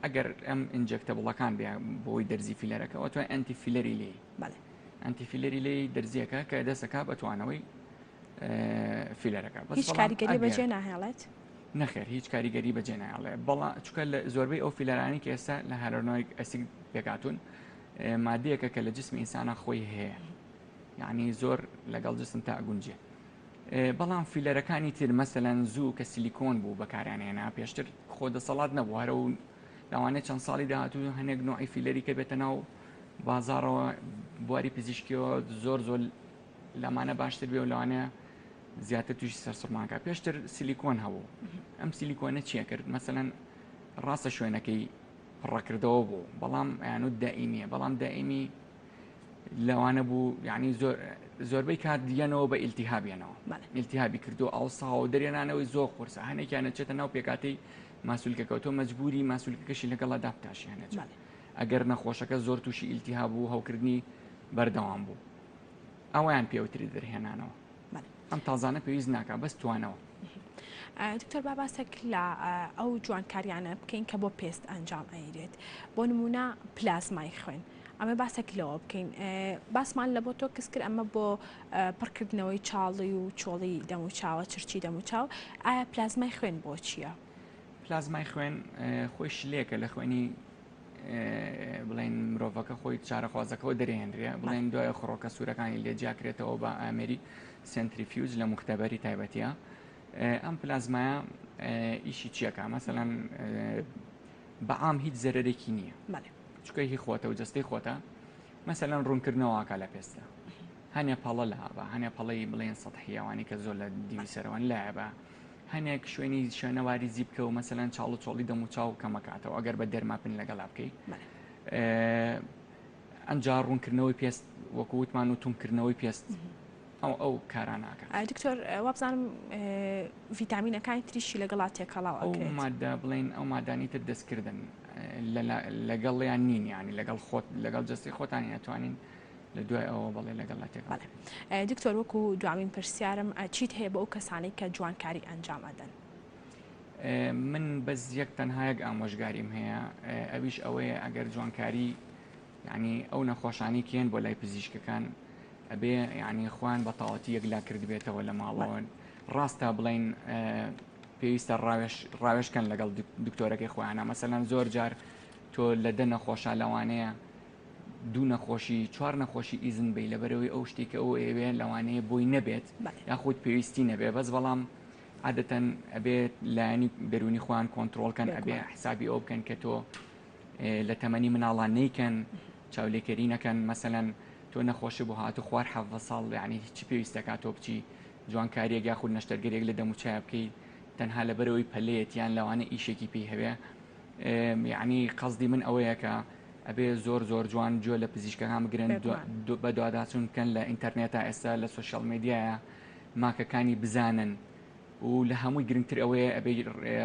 ئەگەر ئەم injectable ەکان بێ بۆی دەرزی فیلەرەکە ئەتوای anti فیلەری لێی بەڵێ anti فیلەری لێی دەرزیەکە کە دەسەکە بەتوانەوەی فیلەرەکە بەس هیچ کاریگەری بەجێ ناهێڵێت؟ نەخێر هیچ کاریگەری بەجێ نایەڵێ بەڵام چونکە لە زۆربەی ئەو فیلەرانی کە ئێستا لە hyaluronic acid پێکهاتوون مادەیەکە کە لە جسمی ئینسانە خۆی هەیە یعنی زۆر لەگەڵ جسم تا ئەگونجێ بەڵام فیلەرەکانی تر مەسەلەن زوو کە سیلیکۆن بوو بەکاریان هێنا پێشتر خۆ دەسەڵات نەبوو هەرە و لەوانەیە چەند ساڵی داهاتوو هەنێک نوعی فیلەری کە بێتە ناو بازاڕەوە بواری پزیشکیەوە زۆر زۆر لەمانە باشتر بێ و لەوانەیە زیاتر تووشی سەرسوڕمانکە پێشتر سیلیکۆن هەبوو ئەم سیلیکۆنە چیە کرد مەسەلەن ڕاستە شوێنەکەی پڕەکردەوە بوو بەڵام ئەیانوت دائیمیە بەڵام دائیمی لەوانە بوو یعنی زۆر زۆربەی کات دیەنەوە بە ئیلتیهابیانەوە ئیلتیهابی کردو ئاوساوە دەرێنانەوەی زۆر قورسە هەنێکیان چێتە ناو پێکاتەی ماسولکەکە تۆ مەجبوری ماسولکەکەشی لەگەڵا دابتاشی هەنێک ئەگەر نەخۆشەکە زۆر تووشی ئیلتیهاب و هەوکردنی بەردەوام بوو ئەویان پێوتری دەرهێنانەوە ئەم تازانە پێویست ناکا بەس توانەوە. دکتۆر با باسێک لە ئەو جوانکاریانە بکەین کە بۆ پێست ئەنجام ئەیرێت بۆ نمونە پلازمای خوێن ئەمە باسێک لەوە بکەین باسمان لە بۆتۆکس کرد ئەمە بۆ پڕکردنەوەی چاڵی و چۆڵی دەموچاوە چرچی دەموچاو ئایا پلازمای خوێن بۆ چییە؟ پلازمای خوێن خۆی شلێکە لە خوێنی بڵێن مرۆڤەکە خۆی چارەخوازەکەەوە دەرێنرێ بڵێن دوای خڕۆکە سوورەکانی لێ جیاکرێتەوە بە ئامێری centrifuge لە مختبەری تایبەتیە ئەم پلازمایە ئیشی چیەکە مەسەلەن بەعام هیچ زەرەرێکی نییە چکە هی خۆتە و جستەی خۆتە مەسەلەن ڕوونکردنەوەکە لە پێستە هەنێ پەڵە لابە هەنێ پەڵەی بڵێن سەحیەوانی کە زۆر لە دیوی سەرەوەن لایە هەنێک شوێنی شوێنەواری زی بکە و مەسەلەن چاڵ و چۆڵی دەم و چاو کەمەکاتەوە ئەگەر بە dermapen لەگەڵا بکەی ئەنجا ڕوونکردنەوەی پێست وەکو وتمان و تونکردنەوەی پێست ئەو ئەو کاراناکە دکتۆر وابزانم ڤیتامینەکانی تریشی لەگەڵا تێکەڵاو ئەو مادە بڵێن ئەو مادانی تر دەستکردن لەگەڵیان نین ینی لەگەڵ خۆت لەگەڵ جستی خۆتانی ناتوانین لە دوای ئەوە بەڵێ لەگەڵ لە تێکەڵ. بەڵێ دکتۆر وەکو دواوین پرسیارم چیت هەیە بۆ ئەو کەسانەی کە جوانکاری ئەنجام ئەدەن؟ من بەس یەک تەنها یەک ئامۆژگاریم هەیە ئەویش ئەوەیە ئەگەر جوانکاری یعنی ئەو نەخۆشانی کێن بۆ لای پزیشکەکان ئەبێ یعنی خۆیان بە تەواوەتی یەکلا کردبێتەوە لە ماڵەوە ڕاستە بڵین پێویستە ڕاوێژ ڕاوێژکەن لەگەڵ دکتۆرەکەی خۆیانە مەسەلەن زۆر جار تۆ لە دە نەخۆشە لەوانەیە دوو نەخۆشی چوار نەخۆشی ئیزن بی لەبەرەوەی ئەو شتێک کە ئەو ئەیەوێ لەوانەیە بۆی نەبێت یاخود پێویستی نەبێ بەس بەڵام عادەتەن ئەبێت لایەنی دەروونی خۆیان کۆنترۆڵ کەن ئەبێ حسابی ئەو بکەن کە تۆ لە تەمەنی مناڵان نیکەن چاولێکەری نەکەن مەسەلەن تۆ نەخۆشی بۆ هاتو خوار حەڤدە ساڵ یعنی چ پێویستەکات تۆ بچی جوانکاریەک یاخود نەشتەرگەریەک لە دەموچاوە بکەیت تەنها لەبەرەوەی پەلەیەت یان لەوانە ئیشێکی پێی هەبێ یعنی قەزدی من ئەوەیە کە ئەبێ زۆر زۆر جوان گوێ لە پزیشکەکان بگرن بە دواداچوون بکەن لە ئینتەرنێتا ئێستا لە سۆشیال میدیایە ماکەکانی بزانن و لە هەمووی گرنگتر ئەوەیە ئەبێ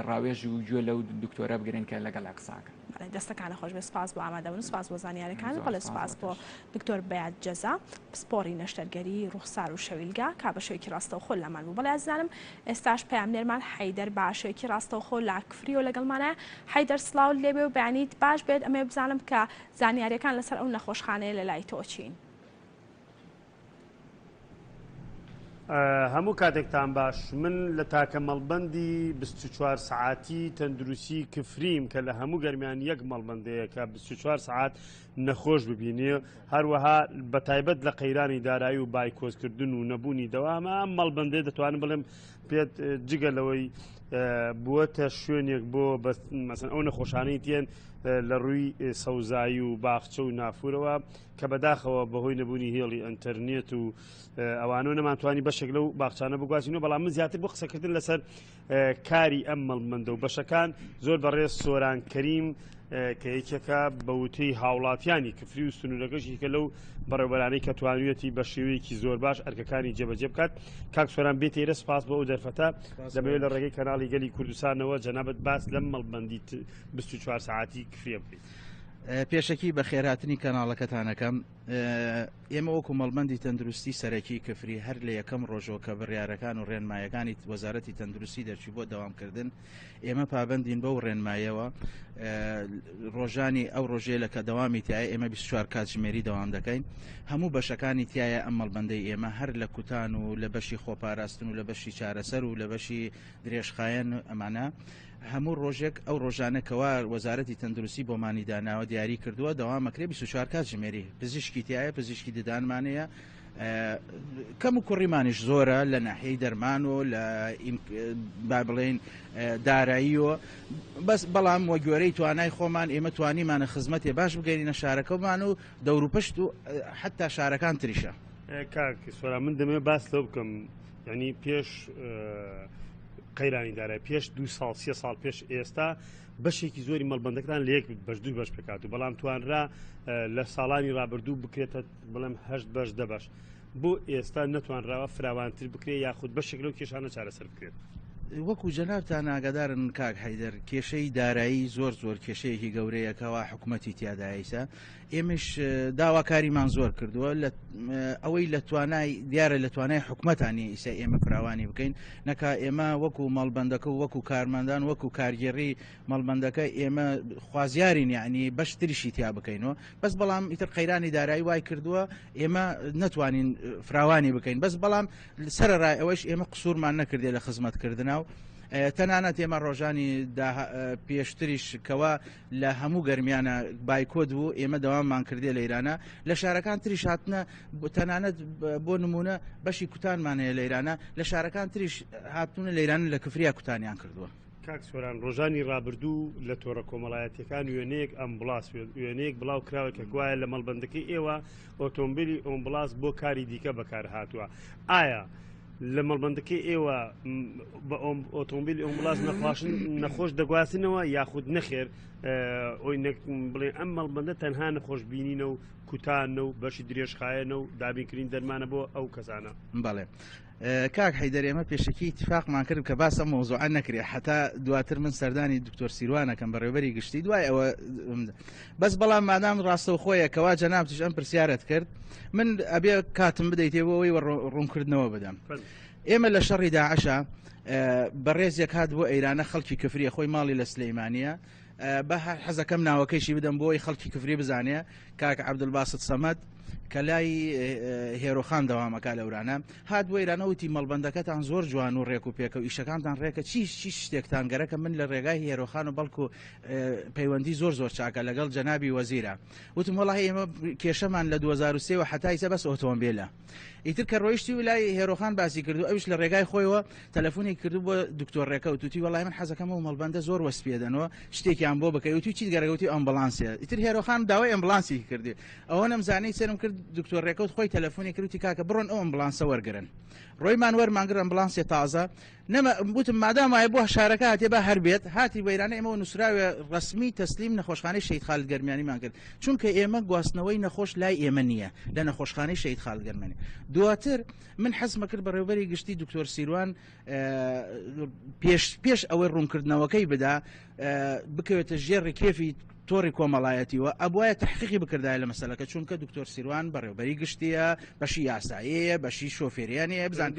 ڕاوێژ و گوێ لەو دکتۆرە بگرن کە لەگەڵ قساکەن. بەڵێ دەستەکانت خۆش بێت سپاس بۆ ئامادەبوون سپاس بۆ زانیارەکان بەڵێ سپاس بۆ دکتۆر بەیاد جەزا پسپۆڕی نەشتەرگەری ڕوخسار و شەویلگە کا بە شێوەیەکی ڕاستەوخۆ لامان بوو بەڵێ ئازیزانم ئێستاش پەیامنێرمان حەیدەر بە شێوەیەکی ڕاستەوخۆ لە کفریەوە لەگەڵمانە حەیدەر سڵاوت لێبێ و بەیانیت باش بێت ئەمەوێ بزانم کە زانیاریەکان لەسەر ئەو نەخۆشخانەیە لەلای تۆ چین؟ هەموو کاتێکتان باش من لە تاکە مەڵبەندی 24 سەعاتی تەندروستی کفریم کە لە هەموو گەرمیان یەک مەڵبەندەیە کە 24 سەعات نەخۆش ببینێ هەروەها بە تایبەت لە قەیرانی دارایی و بایکۆتکردن و نەبوونی دەوامە ئەم مەڵبەندەیە دەتوانم بڵێم پێت جگە لەوەی بووەتە شوێنێک بۆ مەسەن ئەو نەخۆشانەی تێن لە ڕووی سەوزایی و باخچە و نافورەوە کە بەداخەوە بەهۆی نەبوونی هێڵی ئەتەرنێت و ئەوانە نەمانتوانی بەشێک لەو باخچانە بگوازینەوە بەڵام من زیاتر بۆ قسەکردن لەسەر کاری ئەم مەڵبەندە و بەشەکان زۆر بەڕێز سۆران کەریم کە یەکێکە بە وتەی هاوڵاتیانی کفری و سنوورەکەش یەکە لەو بەڕێوەبەرانەی کە توانیویەتی بە شێوەیەکی زۆر باش ئەرکەکانی جێبەجێ بکات کاک سۆران بێتە ئێرە سپاس بۆ ئەو دەرفەتە دەمەوێت لە ڕێگەی کەناڵی گەلی کوردستانەوە جەنابت باس لەم مەڵبەندی 24 سەعاتی کفریە بکەیت. پێشەکی بەخێرهاتنی کەناڵەکەتانەکەم ئێمە وەکو مەڵبەندی تەندروستی سەرەکی کفری هەر لە یەکەم ڕۆژەوە کە بڕیارەکان و ڕێنمایەکانی وەزارەتی تەندروستی دەرچوو بۆ دەوامکردن ئێمە پابندین بەو ڕێنمایەوە ڕۆژانی ئەو ڕۆژەیە لە کە دەوامی تایە ئێمە 24 کاتژمێری دەوام دەکەین هەموو بەشەکانی تایە ئەم مەڵبندەی ئێمە هەر لە کوتان و لە بەشی خۆپاراستن و لە بەشی چارەسەر و لە بەشی درێژخایەن ئەمانە هەموو ڕۆژێک ئەو ڕۆژانە کەوا وەزارەتی تەندروستی بۆمانی داناوە دیاری کردووە دەوام ئەکرێ 24 کاتژمێری پزیشکی تایە پزیشکی ددانمانەیە کەم و کوڕیمانیش زۆرە لە ناحیەی دەرمان و لە با بڵێین داراییەوە بەس بەڵام وە گوێرەی توانای خۆمان ئێمە توانیمانە خزمەتێ باش بگەینە شارەکەمان و دەوروپشت و حتا شارەکان تریشە. کاک سۆران من دەمەوێت باس لەو بکەم یعنی پێش قەیرانی دارای پێش دو ساڵ سێ ساڵ پێش ئێستا بەشێکی زۆری مەڵبندەکان لە یەک بەش دوو بەش پێکات و بەڵام توانرا لە ساڵانی رابردوو بکرێتە بڵێم هەشت بەش دە بەش بۆ ئێستا نەتوانراوە فراوانتر بکرێت یاخود بەشێک لەو کێشانە چارەسەر بکرێت. وەکو جەنابتان ئاگادارن کاک حەیدەر کێشەی دارایی زۆر زۆر کێشەیەکی گەورەیە کەوا حکوومەتی تیادایسە ئێمەش داواکاریمان زۆر کردووە لە ئەوەی لە توانای دیارە لە توانای حکومەتانی ئیسا ئێمە فراوانی بکەین نەکا ئێمە وەکو مەڵبندەکە و وەکو کارمەندان وەکو کارگێڕی مەڵبندەکە ئێمە خوازیارین یعنی بەشتریشی تیا بکەینەوە بەس بەڵام ئیتر قەیرانی دارایی وای کردووە ئێمە نەتوانین فراوانی بکەین بەس بەڵام سەرڕای ئەوەش ئێمە قسوورمان نەکردێ لە خزمەتکردنا و تەنانەت ئێمە ڕۆژانی پێشتریش کەوا لە هەموو گەرمیانە بایکۆت بوو ئێمە دەواممان کردێ لە ئیرانە لە شارەکان تریش هاتنە تەنانەت بۆ نمونە بەشی کوتانمان هەیە لە ئیرانە لە شارەکان تریش هاتوونە لە ئیران لە کفریا کوتانیان کردووە. کاک سۆران ڕۆژانی ڕابردوو لە تۆڕە کۆمەڵایەتیەکان وێنەیەک ئەمبڵاس وێنەیەک بڵاو کراوە کە گوایە لە مەڵبەندەکەی ئێوە ئۆتۆمبیلی ئۆمبڵاس بۆ کاری دیکە بەکار هاتووە ئایا لە مەڵبەندەکەی ئێوە بە ئۆتۆمبیلی ئۆمبڵاس نەخواشن نەخۆش دەگوازنەوە یاخود نەخێر ئۆی بڵێن ئەم مەڵبەندە تەنها نەخۆش بینینە و کوتانە و بەشی درێژخایەنە و دابینکردنی دەرمانە بۆ ئەو کەسانە. بەڵێ کاک حەیدەر ئێمە پێشەکی ئیتفاقمان کرد کە باس ئەم مەوزوعە نەکرێ حتا دواتر من سەردانی دکتۆر سیروانەکەم بەڕێوبەری گشتی دوای ئەوە بەس بەڵام مادام ڕاستەوخۆیە کەوا جەنابتیش ئەم پرسیارت کرد من ئەبێ کاتم بدەیتێ بۆ ئەوەی ڕوونکردنەوە بدەم ئێمە لە شەڕی داعشە بەڕێزێک هات بۆ ئەیرانە خەڵکی کفریە خۆی ماڵی لە سلەیمانە بە حەزەکەم ناوەکەیشی بدەم بۆی خەڵکی کفری بزانێ کاک عەبدولباست سەمەد. کە لای هێرۆخان دەوامەکە لەورانە هات بۆ ئێرانە وتی مەڵبەندەکەتان زۆر جوان و ڕێک و پێکە و ئیشەکانتان ڕێکە چی چی شتێکتان گەرەکە من لە ڕێگای هێرۆخان و بەڵکو پەیوەندی زۆر زۆر چاکە لەگەڵ جەنابی وەزیرە وتم وەڵی ئێمە کێشەمان لە 2023 وە حتا ئیسە بەس ئۆتۆمبیلە ئیتر کە ڕۆیشتی و لای هێرۆخان باسی کردو ئەوش لە ڕێگای خۆیەوە تەلەفۆنی کردو بۆ دکتۆر ڕێکەوت وتی وەڵی من حەزەکەم و مەڵبەندە زۆر وەسپێدەنەوە شتێکیان بۆ بکەی وتی چیت گەرەگەوتی ئەمبڵانسێ ئیتر هێرۆخان داوای ئەمبڵانسی کردی ئەوە نەمزانی سەرم کرد دکتۆر ڕێکەوت خۆی تەلەفۆنی کرد وتی کاکە بڕۆن ئەو ئەمبڵانسە وەرگرن ڕۆیمان وەرمانگر ئەمبڵانسێ تازە نەمە وتم مادام وایە بۆ شارەکە هاتێ با هەر بێت هاتی بەیرانە ئێمەوە نووسراوێ ڕسمی تەسلیم نەخۆشخانەی شەهید خالد گەرمیانیمان کرد چونکە ئێمە گواستنەوەی نەخۆش لای ئێمە نییە لە نەخۆشخانەی شەهید خالد گەرمیانی دواتر من حەزمە کرد بەڕێوبەری گشتی دکتۆر سیروان پێش پێش ئەوەی ڕوونکردنەوەکەی بدا بکەوێتە ژێر ڕکێفی تۆڕی کۆمەڵایەتیوە ئەبواە تحقیقی بکردایە لە مەسەلەکە چونکە دکتۆر سیروان بەڕێوبەری گشتیە بەشی یاساییە بەشی شۆفێریانەیە بزان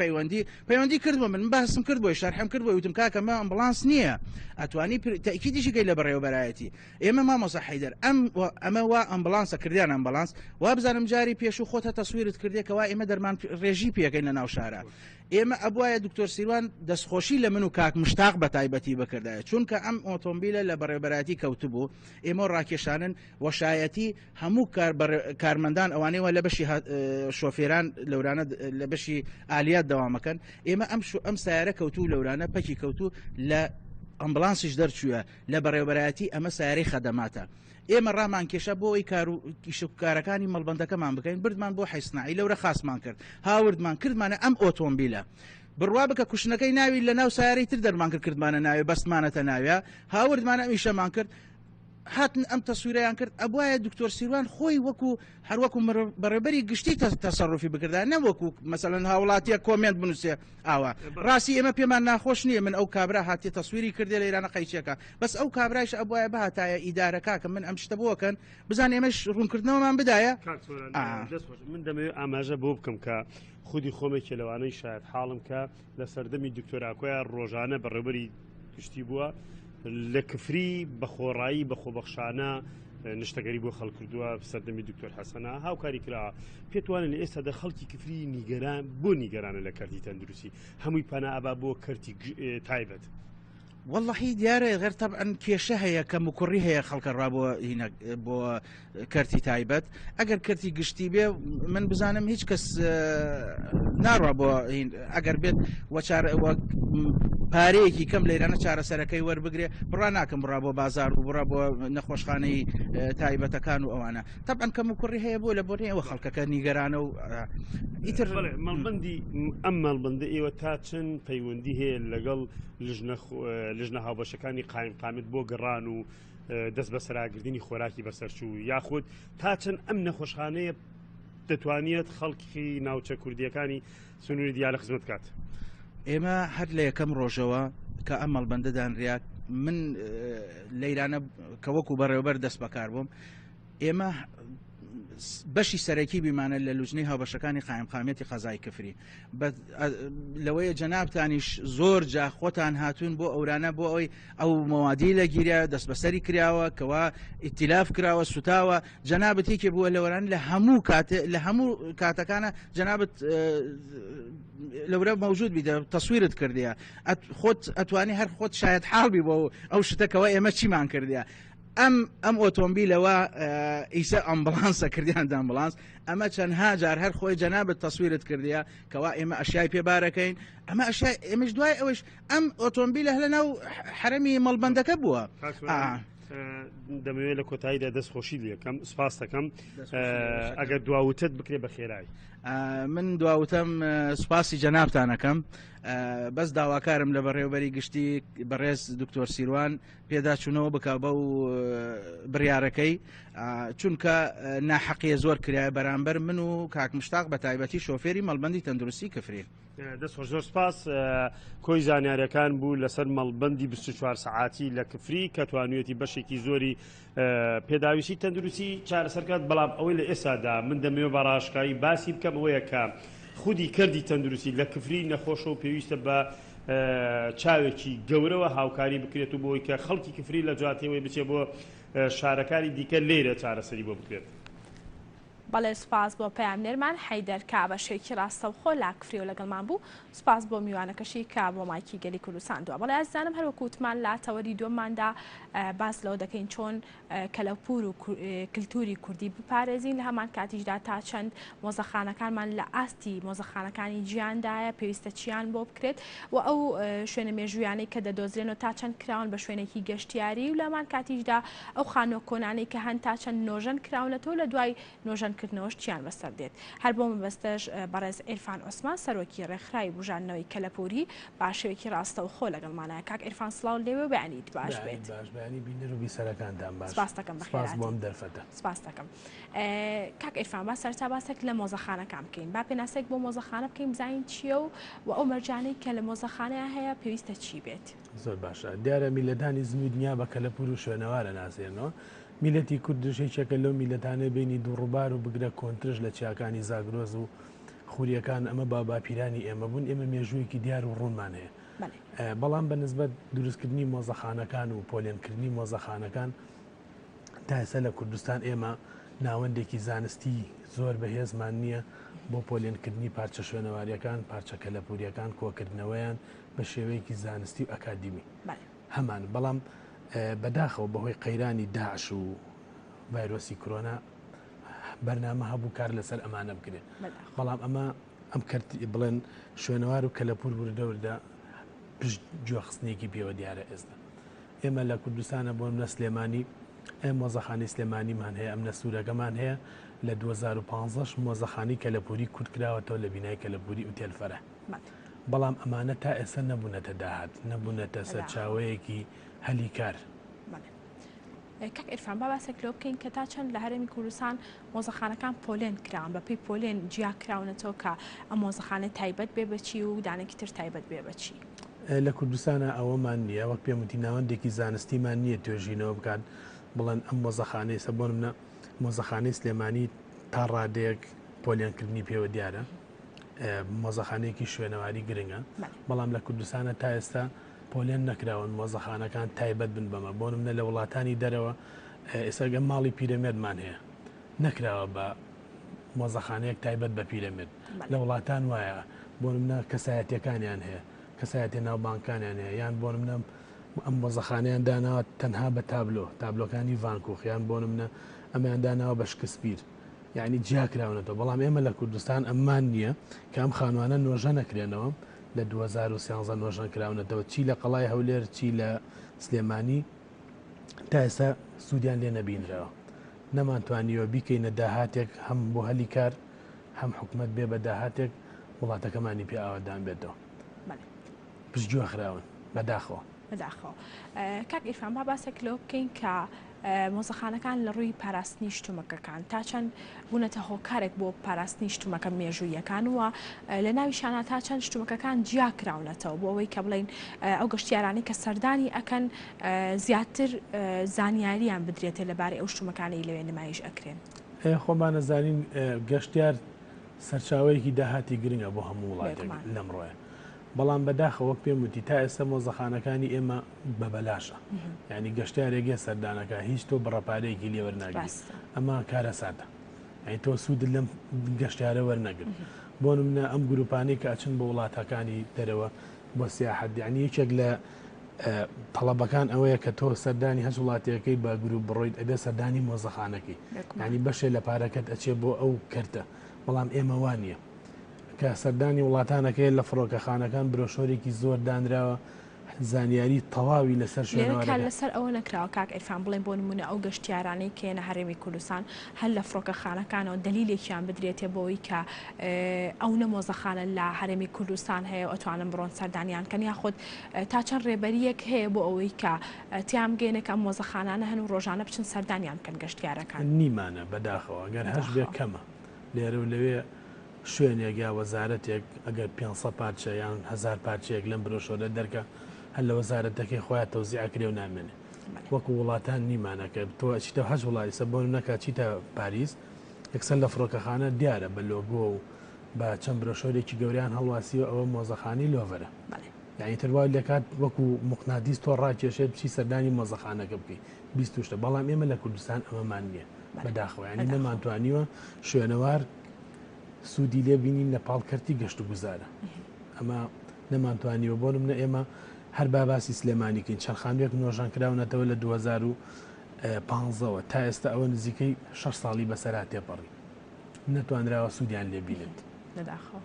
پەیوەندی پەیوەندی کرد بۆ من باسم کرد بۆی شەرحم کرد بۆی وتم کاکە مە ئەمبڵانس نییە ئەتوانی تەکیدیشی کەی لە بەڕێوەبەرایەتی ئێمە مامۆسا حیدەر ئەم ئەمە وا ئەمبڵانسە کردیان ئەمبڵانس وا بزانم جاری پێشوو خۆتە تەسویرت کردێکەوە ئێمە دەرمان ڕێژی پێەکەین لە ناو شارە ئێمە ئەبوایە دکتۆر سیروان دەستخۆشی لە من و کاک مشتاق بە تایبەتی بکردایە چونکە ئەم ئۆتۆمبیلە لە بەڕێوەبەرایەتی کەوتبوو ئێمە ڕاکێشانن وەشایەتی هەموو کار کارمەندان ئەوانەیەوە لە بەشی شۆفێران لەورانە لە بەشی ئالیات دەوامەکەن ئێمە ئەم شو ئەم سیارە کەوتوو لەورانە پەکی کەوتوو لە ئەمبلانسیش دەرچووە لە بەڕێوەبەرایەتی ئەمە سیارەی خەدەماتە ئێمە ڕامان کێشا بۆ ئەوەی کار و ئیشکارەکانی مەڵبەندەکەمان بکەین بردمان بۆ حیسناعی لەورە خاسمان کرد هاوردمان کردمانە ئەم ئۆتۆمبیلە بڕوا بکە کوشنەکەی ناوی لە ناو سیارەی تر دەرمان کرد کردمانە ناوێ بەستمانەتە ناوێ هاوردمانە ئەم ئیشەمان کرد هاتن ئەم تەسویرەیان کرد ئەبواە دکتۆر سیروان خۆی وەکو هەروەکو بەڕێبەری گشتی تەسەڕفی بکردا نەوەکو مەسەلەن هاوڵاتیە comment بنووسێ ئاوا ڕاستی ئێمە پێمان ناخۆش نییە من ئەو کابرا هاتیە تەسویری کردێ لە ئێرانە قەیچێکە بەس ئەو کابرایش ئەبوایە بهاتایە ئیدارە کاکە من ئەم شتە بۆکەن بزان ئێمەش ڕوونکردنەوەمان بدایە کاک سۆران دەست خۆش من دەمەوێت ئاماژە بۆ بکەم کە خودی خۆمێکێ لەوانەی شایەت حاڵم کە لە سەردەمی دکتۆر ئاکۆیا ڕۆژانە بەڕێوبەری گشتی بووە لە کفری بە خۆڕایی بە خۆبەخشانە نشتەگەری بۆ خەڵک کردووە سەردەمی دکتۆر حەسەنە هاوکاری کراوە پێتوانە لە ئێستادا خەڵکی کفری نیگەران بۆ نیگەرانە لە کەرتی تەندروستی هەمووی پەنا ئەبا بۆ کەرتی تایبەت. وەڵی دیارە غەر تەبعەن کێشە هەیە کەم و کوڕی هەیە خەڵکە ڕا بۆ هینە بۆ کەرتی تایبەت ئەگەر کەرتی گشتی بێ من بزانم هیچ کەس ناڕوا بۆ ئەگەر بێت وەچار پارەیەکی کەم لەیرانە چارەسەرەکەی وەربگرێ بڕا ناکەم بڕا بۆ بازار و بڕا بۆ نەخۆشخانەی تایبەتەکان و ئەوانە تەبعەن کەم و کوڕی هەیە بۆ لە بۆ ئەوە خەڵکەکە نیگەرانە و ئیتر مەڵبندی ئەم مەڵبندە ئێوە تا چەند پەیوەندی هەیە لەگەڵ لژنە هاوبەشەکانی قایم قامت بۆ گەڕان و دەست بەسەراگرتنی خۆراکی بەسەرچوو یاخود تا چەند ئەم نەخۆشخانەیە دەتوانێت خەڵکی ناوچە کوردیەکانی سنووری دیالە خزمەت بکات. ئێمە هەر لە یەکەم ڕۆژەوە کە ئەم مەڵبەندە دانریا من لەیرانە کە وەکو بەڕێوەبەر دەست بەکار بووم ئێمە بەشی سەرەکی بیمانە لە لوجنەی هاوبەشەکانی قایمقامیەتی قەزای کفری لەوەیە جەنابتانیش زۆر جا خۆتان هاتوون بۆ ئەورانە بۆ ئەوەی ئەو مەوادی لە گیرا دەست بەسەری کراوە کەوا ئیتیلاف کراوە سوتاوە جەنابت یەکێ بووە لەوەران لە هەموو کات لە هەموو کاتەکانە جەنابت لەورە مەوجود بیدە تەسویرت کردیە خۆت ئەتوانی هەر خۆت شاید حاڵ بی بۆ ئەو شتەکەەوە ئێمە چیمان کردیە ئەم ئەم ئۆتۆمبیلەوە ئیسە ئەمبڵانسە کردیان دامبڵانس ئەمە چەندها جار هەر خۆی جەنابت تەسویرت کردیە کەوا ئێمە ئەشیای پێ بارەکەین ئەمە ئەشیای ئێمەش دوای ئەوش ئەم ئۆتۆمبیلە لە ناو حرەمی مەڵبەندەکە بووە. دەمەوێت لە کۆتاییدا دەست خۆشی لەکەم سپاس دەکەم ئەگەر دواوتت بکرێ بە خێرایی من دواوتەم سوپاسی جەنابتانەکەم بەس داواکارم لە بەڕێوبەری گشتی بەڕێز دکتۆر سیروان پێداچوونەوە بکە بەو بڕیارەکەی چونکە ناحەقیە زۆر کرایە بەرامبەر من و کاک مشتاق بە تایبەتی شۆفێری مەڵبەندی تەندروستی کفری. دەست خۆش زۆر سپاس کۆی زانیاریەکان بوو لەسەر مەڵبەندی 24 سەعاتی لە کفری کە توانویەتی بەشێکی زۆری پێداویستی تەندروستی چارەسەرکات بەڵام ئەوەی لە ئێستادا من دەمەوێت بە ڕاشکاوی باسی بکەم ئەوەیە کە خودی کردی تەندروستی لە کفری نەخۆشە و پێویستە بە چاوێکی گەورەوە هاوکاری بکرێت و بۆی کە خەڵکی کفری لە جاتیەوەی بچێ بۆ شارەکانی دیکە لێرە چارەسەری بۆ بکرێت. بەڵێ سوپاس بۆ پەیامنێرمان حەیدەر کە بە شێوەیەکی ڕاستەوخۆ لە کفریەوە لەگەڵمان بوو، سوپاس بۆ میوانەکەشی کە بۆ مایکی گەلی کوردستان دوا. بەڵێ ئازیزانم هەر وەکو وتمان لە تەوەری دووەمماندا باس لەوە دەکەین چۆن کەلەپوور و کلتوری کوردی بپارێزین لە هەمان کاتیشدا تا چەند مۆزەخانەکانمان لە ئاستی مۆزەخانەکانی جیاندایە پێویستە چیان بۆ بکرێت و ئەو شوێنە مێژوویانەی کە دەدۆزرێنەوە تا چەند کراون بە شوێنێکی گەشتیاری و لە هەمان کاتیشدا ئەو خانووە کۆنانەی کە هەن تا چەند نۆژەن کراونەتەوە لە دوای نۆژەنکردنەوەش چیان بەسەر دێت. هەر بۆ مەبەستەش بەڕێز عیرفان عوسمان سەرۆکی ڕێکخراوی بوژاندنەوەی کەلەپووری بە شێوەیەکی ڕاستەوخۆ لەگەڵمانە. کاک عیرفان سڵاو لێوێ و بەیانیت باش بێت. بەیانیت باش، بەیانی بینەر و بیسەرەکانتان باش. سپاست دەکەم سپاس بۆ بەخێرهاتی. ئەم دەرفەتە. سپاست دەکەم. کاک عیرفان با سەرەتا باسێک لە مۆزەخانەکان بکەین. با پێناسەیەک بۆ مۆزەخانە بکەین بزانین چییە و و ئەو مەرجانەی کە لە مۆزەخانەیا هەیە پێویستە چی بێت؟ زۆر باشە. دیارە میللەتانی زنوو دنیا بە کەلەپوور و شوێنەوار ئەناسێنەوە. میللەتی کوردش یەکێکە لەو میللەتانەی بەینی دووڕووبار و بگرە کۆنترش لە چیاکانی زاگرۆس و خورییەکان ئەمە باوباپیرانی ئێمە بوون. ئێمە مێژوویەکی دیار و ڕوونمان هەیە. بەڵام بە نسبەت دروستکردنی مۆزەخانەکان و پۆلێنکردنی مۆزەخانەکان تا ئێستا لە کوردستان ئێمە ناوەندێکی زانستی زۆر بەهێزمان نییە بۆ پۆلێنکردنی پارچە شوێنەواریەکان، پارچە کەلەپوریەکان، کۆکردنەوەیان بە شێوەیەکی زانستی و ئەکادیمی هەمان، بەڵام بەداخەوە بەهۆی قەیرانی داعش و ڤایرۆسی کرۆنا بەرنامە هەبوو کار لەسەر ئەمانە بکرێت، بەڵام ئەمە ئەم کەرت بڵێن شوێنەوار و کەلەپور وردە وردە پشت گوێخستنێکی پێوە دیارە. ئێستا ئێمە لە کوردستانە بۆ منە سلێمانی ئەم مۆزەخانەی سلێمانیمان هەیە، ئەم نەسوورەکەمان هەیە، لە 2015 مۆزەخانەی کەلەپوری کورد کراوەتەوە لە بینای کەلەپوری ئوتێل فەرە. بەڵام ئەمانە تا ئێستا نەبوونەتە داهات، نەبوونەتە سەرچاوەیەکی هەلی کار. کاک عیرفان با باسێک لەوە بکەین کە تا چەند لە هەرێمی کوردستان مۆزەخانەکان پۆلێن کراون، بە پێی پۆلێن جیا کراونەتەوە کە ئەم مۆزەخانە تایبەت بێ بە چی و دانێکی تر تایبەت بێ بە چی؟ لە کوردستانا ئەوەمان نییە، وەک پێم وتی ناوەندێکی زانستیمان نییە توێژینەوە بکات بڵێن ئەم مۆزەخانەی سە بۆ نمونە مۆزەخانەی سلێمانی تا ڕادەیەک پۆلێنکردنی پێوە دیارە، مۆزەخانەیەکی شوێنەواری گرنگە، بەڵام لە کوردستانە تا ئێستا پۆلێن نەکراون مۆزەخانەکان تایبەت بن بەمە. بۆ نمونە لە وڵاتانی دەرەوە ئێستا گە ماڵی پیرەمێردمان هەیە نەکراوە بە مۆزەخانەیەک تایبەت بە پیرەمێرد، لە وڵاتان وایە بۆ نمونە کەسایەتیەکانیان هەیە، کەسایەتیە ناوبانگەکانیان هەیە، یان بۆ نمونە ئەم مۆزەخانەیان داناوە تەنها بە تابلۆ، تابلۆکانی ڤانکوخ، یان بۆ نمونە ئەمەیان داناوە بە شکسپیر، یعنی جیا کراونەتەوە. بەڵام ئێمە لە کوردستان ئەممان نییە کە ئەم خانوانە نۆژە نەکرێنەوە، لە 2013 نۆژەن کراونەتەوە چی لە قەڵای هەولێر چی لە سلێمانی تا ئێستا سوودیان لێ نەبینراوە، نەمانتوانیوە بیکەینە داهاتێک هەم بۆ هەلی کار هەم حکومەت بێ بە داهاتێک وڵاتەکەمانی پێ ئاوادان بێتەوە. پشتگوێ خراون بەداخەوە. بەداخەوە. کاک ئیرفان با باسێک لەوە بکەین کە مۆزەخانەکان لە ڕووی پاراستنی شتومەکەکان تا چەند بوونەتە هۆکارێک بۆ پاراستنی شتومەکە مێژوویەکان و لە ناویشانە تا چەند شتومەکەکان جیا کراونەتەوە بۆ ئەوەی کە بڵین ئەو گەشتیارانەی کە سەردانی ئەکەن زیاتر زانیاریان بدرێتێ لەبارەی ئەو شتومەکانەی لەوێ نمایش ئەکرێن. خۆمان ئەزانین گەشتیار سەرچاوەیەکی داهاتی گرنگە بۆ هەموو وڵاتێک لەمڕۆیە. بەڵام بەداخەوە وەک پێم وتی تا ئێستا مۆزەخانەکانی ئێمە بە بەلاشە یعنی گەشتارێک یە سەردانەکە هیچ تۆ بڕە پارەیەکی لێ وەرناگری ئەمە کارەساتە یعنی تۆ سوودت لەم گەشتارە وەرنەگرت بۆ نمونە ئەم گروپانەی کە ئەچن بۆ وڵاتەکانی دەرەوە بۆ سیاحەت یعنی یەکێک لە تەڵەبەکان ئەوەیە کە تۆ سەردانی هەچ وڵاتێکەی بە گروپ بڕۆیت ئەبێ سەردانی مۆزەخانەکەی یعنی بەشێ لە پارەکەت ئەچێ بۆ ئەو کەرتە بەڵام ئێمە وانە کە سەردانی وڵاتانەکەی لە فڕۆکەخانەکان برۆشۆرێکی زۆر دانراوە زانیاری تەواوی لەسەر لێرە کار لەسەر ئەوە نەکراوە کاک عیرفان بڵێن بۆ نمونە ئەو گەشتیارانەی کە یەنە هەرێمی کوردستان هەر لە فڕۆکەخانەکانەوە دەلیلێکیان بدرێتێ بۆی کە ئەونە مۆزەخانە لە هەرێمی کوردستان هەیە و ئەتوانن بڕۆن سەردانیان کەن یاخود تا چەند ڕێبەریەک هەیە بۆ ئەوەی کە تیان بگەینە کە ئەم مۆزەخانانە هەن و ڕۆژانە بچن سەردانیان بکەن گەشتیارەکان. نیمانە بەداخەوە گەر هەش بێ کەمە لێرە و لەوێ شوێنێک یا وەزارەتێک ئەگەر 500 پارچە یان 1000 پارچەیەک لەم برۆشۆرە دەرکە هەر لە وەزارەتەکەی خۆیان تەوزیع ئەکرێ و نامێنێ وەکو وڵاتان نیمانە کە تۆ ئەچیتە هەچ وڵاتی سە بۆ نمونە کە ئەچیتە پاریس یەکسەر لە فڕۆکەخانە دیارە بە لۆگۆ و بە چەند برۆشۆرێکی گەوریان هەڵواسیوە ئەوە مۆزەخانەی لۆڤەرە. یعنی تر وا لەکات وەکو مقناتیس تۆ ڕاکێشێت بچی سەردانی مۆزەخانەکە بکەی 20 شتە بەڵام ئێمە لە کوردستان ئەمەمان نییە بەداخەوە ینی نەمانتوانیوە شوێنەوار سوودی لێ بینین لە پاڵ کەرتی گەشت و گوزارە ئەمە نەمانتوانیوە بۆ نمونە ئێمە هەر با باسی سلێمانی کەین چەند خانوویەک نۆژەن کراونەتەوە لە 2015ەوە تا ئێستا ئەوە نزیکەی 6 ساڵی بەسەرا تێپەڕی نەتوانراوە سوودیان لێ بینێت بەداخەوە.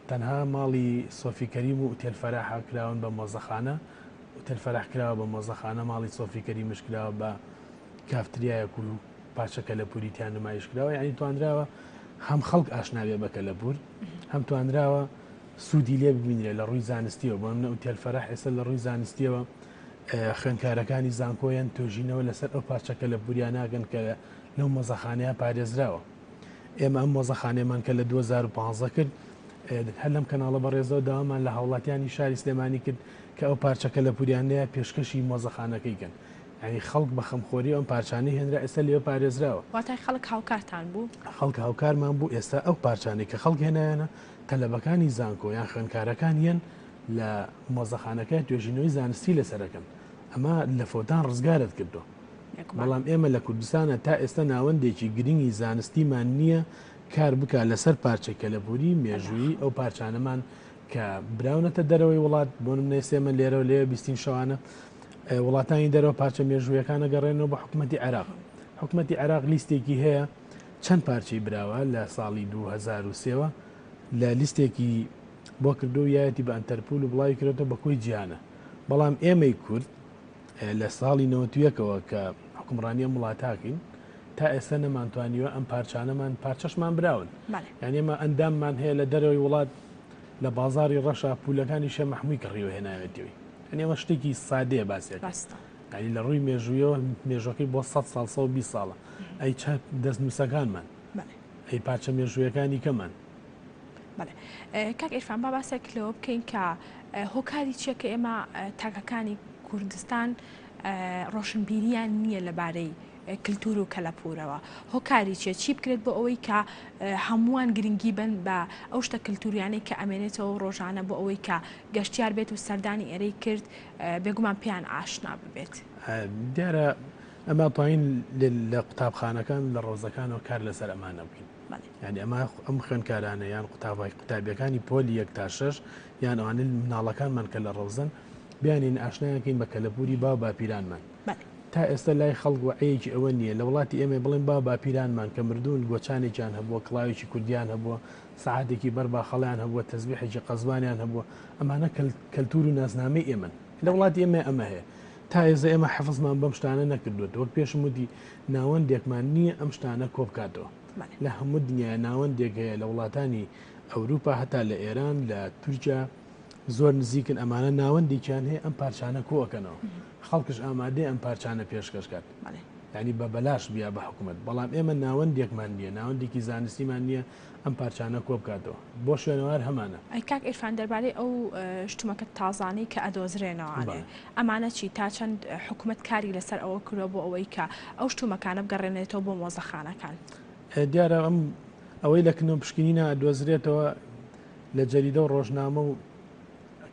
تەنها ماڵی سۆفی کەریم و ئوتێل فەراحە کراون بە مۆزەخانە ئوتێل فەراح کراوە بە مۆزەخانە ماڵی سۆفی کەریمش کراوە بە کافتریایەک و پارچە کەلەپوری تیا نمایش کراوە یعنی توانراوە هەم خەڵک ئاشنا بێ بە کەلەپور هەم توانراوە سوودی لێ ببینرێ لە ڕووی زانستیەوە بۆ منە ئوتێل فەرح ئێستا لە ڕووی زانستیەوە خوێندکارەکانی زانکۆیان توێژینەوە لەسەر ئەو پارچە کەلەپوریان ناگەن کە لەو مۆزەخانەیە پارێزراوە ئێمە ئەم مۆزەخانەیەمان کە لە 2015 کرد هەر لەم کەناڵە بەڕێزەوە داوامان لە هاوڵاتیانی شاری سلێمانی کرد کە ئەو پارچە کەلەپوریانەیە پێشکەشی مۆزەخانەکەی کەن یانی خەڵک بە خەمخۆری ئەم پارچانەی هێنرا ئێستا لێوە پارێزراوە. واتای خەڵک هاوکارتان بوو؟ خەڵک هاوکارمان بوو، ئێستا ئەو پارچانەی کە خەڵک هێنایانە تەلەبەکانی زانکۆ یان خوێندکارەکان یەن لە مۆزەخانەکە توێژینەوەی زانستی لەسەر ئەکەن ئەمە لە فەوتان ڕزگارت کردووە. بەڵام ئێمە لە کوردستانە تا ئێستا ناوەندێکی گرنگی زانستیمان نییە کار بکا لەسەر پارچە کەلەپوری مێژوویی ئەو پارچانەمان کە براونەتە دەرەوەی وڵات بۆ نمونە ئێستا ئێمە لێرەوە لێوە بیستین شەوانە وڵاتانی دەرەوە پارچە مێژوویەکان ئەگەڕێنەوە بە حکوومەتی عێراق حکوومەتی عێراق لیستێکی هەیە چەند پارچەی براوە لە ساڵی 2023ەوە لە لیستێکی بۆ کردو یایەتی بە ئەنتەرپول و بڵاوی کرێتەوە بە کۆی جیهانە بەڵام ئێمەی کورد لە ساڵی 91ەوە کە حکومڕانی ئەم وڵاتاکەین تا ئێستا نەمانتوانیوە ئەم پارچانەمان پارچەشمان براون یان ئێمە ئەنداممان هەیە لە دەرەوەی وڵات لە بازاری ڕەشا پولەکانی شێ مەحمووی کڕیوە هێناوێتیەوەی یانی ئەمە شتێکی سادەیە باسێک ڕاستە. یانی لە ڕووی مێژوویەوە مێژوەکەی بۆ 100 ساڵ 120 ساڵە ئەی چە دەستنووسەکانمان بەڵێ. ئەی پارچە مێژوویەکانی کەمان. بەڵێ کاک عیرفان با باسێک لەوە بکەین کە هۆکاری چییە کە ئێمە تاکەکانی کوردستان ڕۆشنبیریان نییە لەبارەی کلتور و کەلەپورەوە هۆکاری چیە؟ چی بکرێت بۆ ئەوەی کە هەمووان گرنگی بن بە ئەو شتە کلتوریانەی کە ئەمێنێتەوە ڕۆژانە بۆ ئەوەی کە گەشتیار بێت و سەردانی ئێرەی کرد بێگومان پێیان ئاشنا ببێت. دیارە ئەمە توانین لە قوتابخانەکان لە ڕەوزەکانەوە کار لەسەر ئەمانە بکەین. یانی ئەمە ئەم خوێندکارانە یان قوتابای قوتابیەکانی پۆلی یەک تا شەش یان ئەوانە مناڵەکانمان کە لە ڕەوزەن بیانین ئاشنایان کەین بە کەلەپوری باو باپیرانمان. تا ئێستا لای خەڵک وەعیەکی ئەوە نییە لە وڵاتی ئێمە بڵێن باو باپیرانمان کە مردوون گۆچانێکیان هەبووە کڵاوێکی کوردیان هەبووە سەعاتێکی بەر باخەڵیان هەبووە تەزبیحێکی قەزوانیان هەبووە ئەمانە کەلتور و ناسنامەی ئێمەن لە وڵاتی ئێمە ئەمە هەیە تا ئێستا ئێمە حەفزمان بەم شتانە نەکردووە وەک پێشم وتی ناوەندێکمان نییە ئەم شتانە کۆبکاتەوە لە هەموو دنیا ناوەندێک هەیە لە وڵاتانی ئەوروپا هەتا لە ئێران لە تورکیا زۆر نزیکن ئەمانە ناوەندێکیان هەیە ئەم پارچانە کۆئەکەنەوە خەڵکش ئامادەیە ئەم پارچانە پێشکەش کات یانی بە بەلاش بیا بە حکومەت بەڵام ئێمە ناوەندێکمان نییە ناوەندێکی زانستیمان نییە ئەم پارچانە کۆبکاتەوە بۆ شوێنەوار هەمانە. ئەی کاک عیرفان دەربارەی ئەو شتومەکە تازانەی کە ئەدۆزرێنەوە ئەمانە چی تا چەند حکومەت کاری لەسەر ئەوە کردوە بۆ ئەوەی کە ئەو شتومەکانە بگەڕێنێتەوە بۆ مۆزەخانەکان؟ دیارە ئەم ئەوەی لە کنە پشکنینە ئەدۆزرێتەوە لە جەریدە و ڕۆژنامە و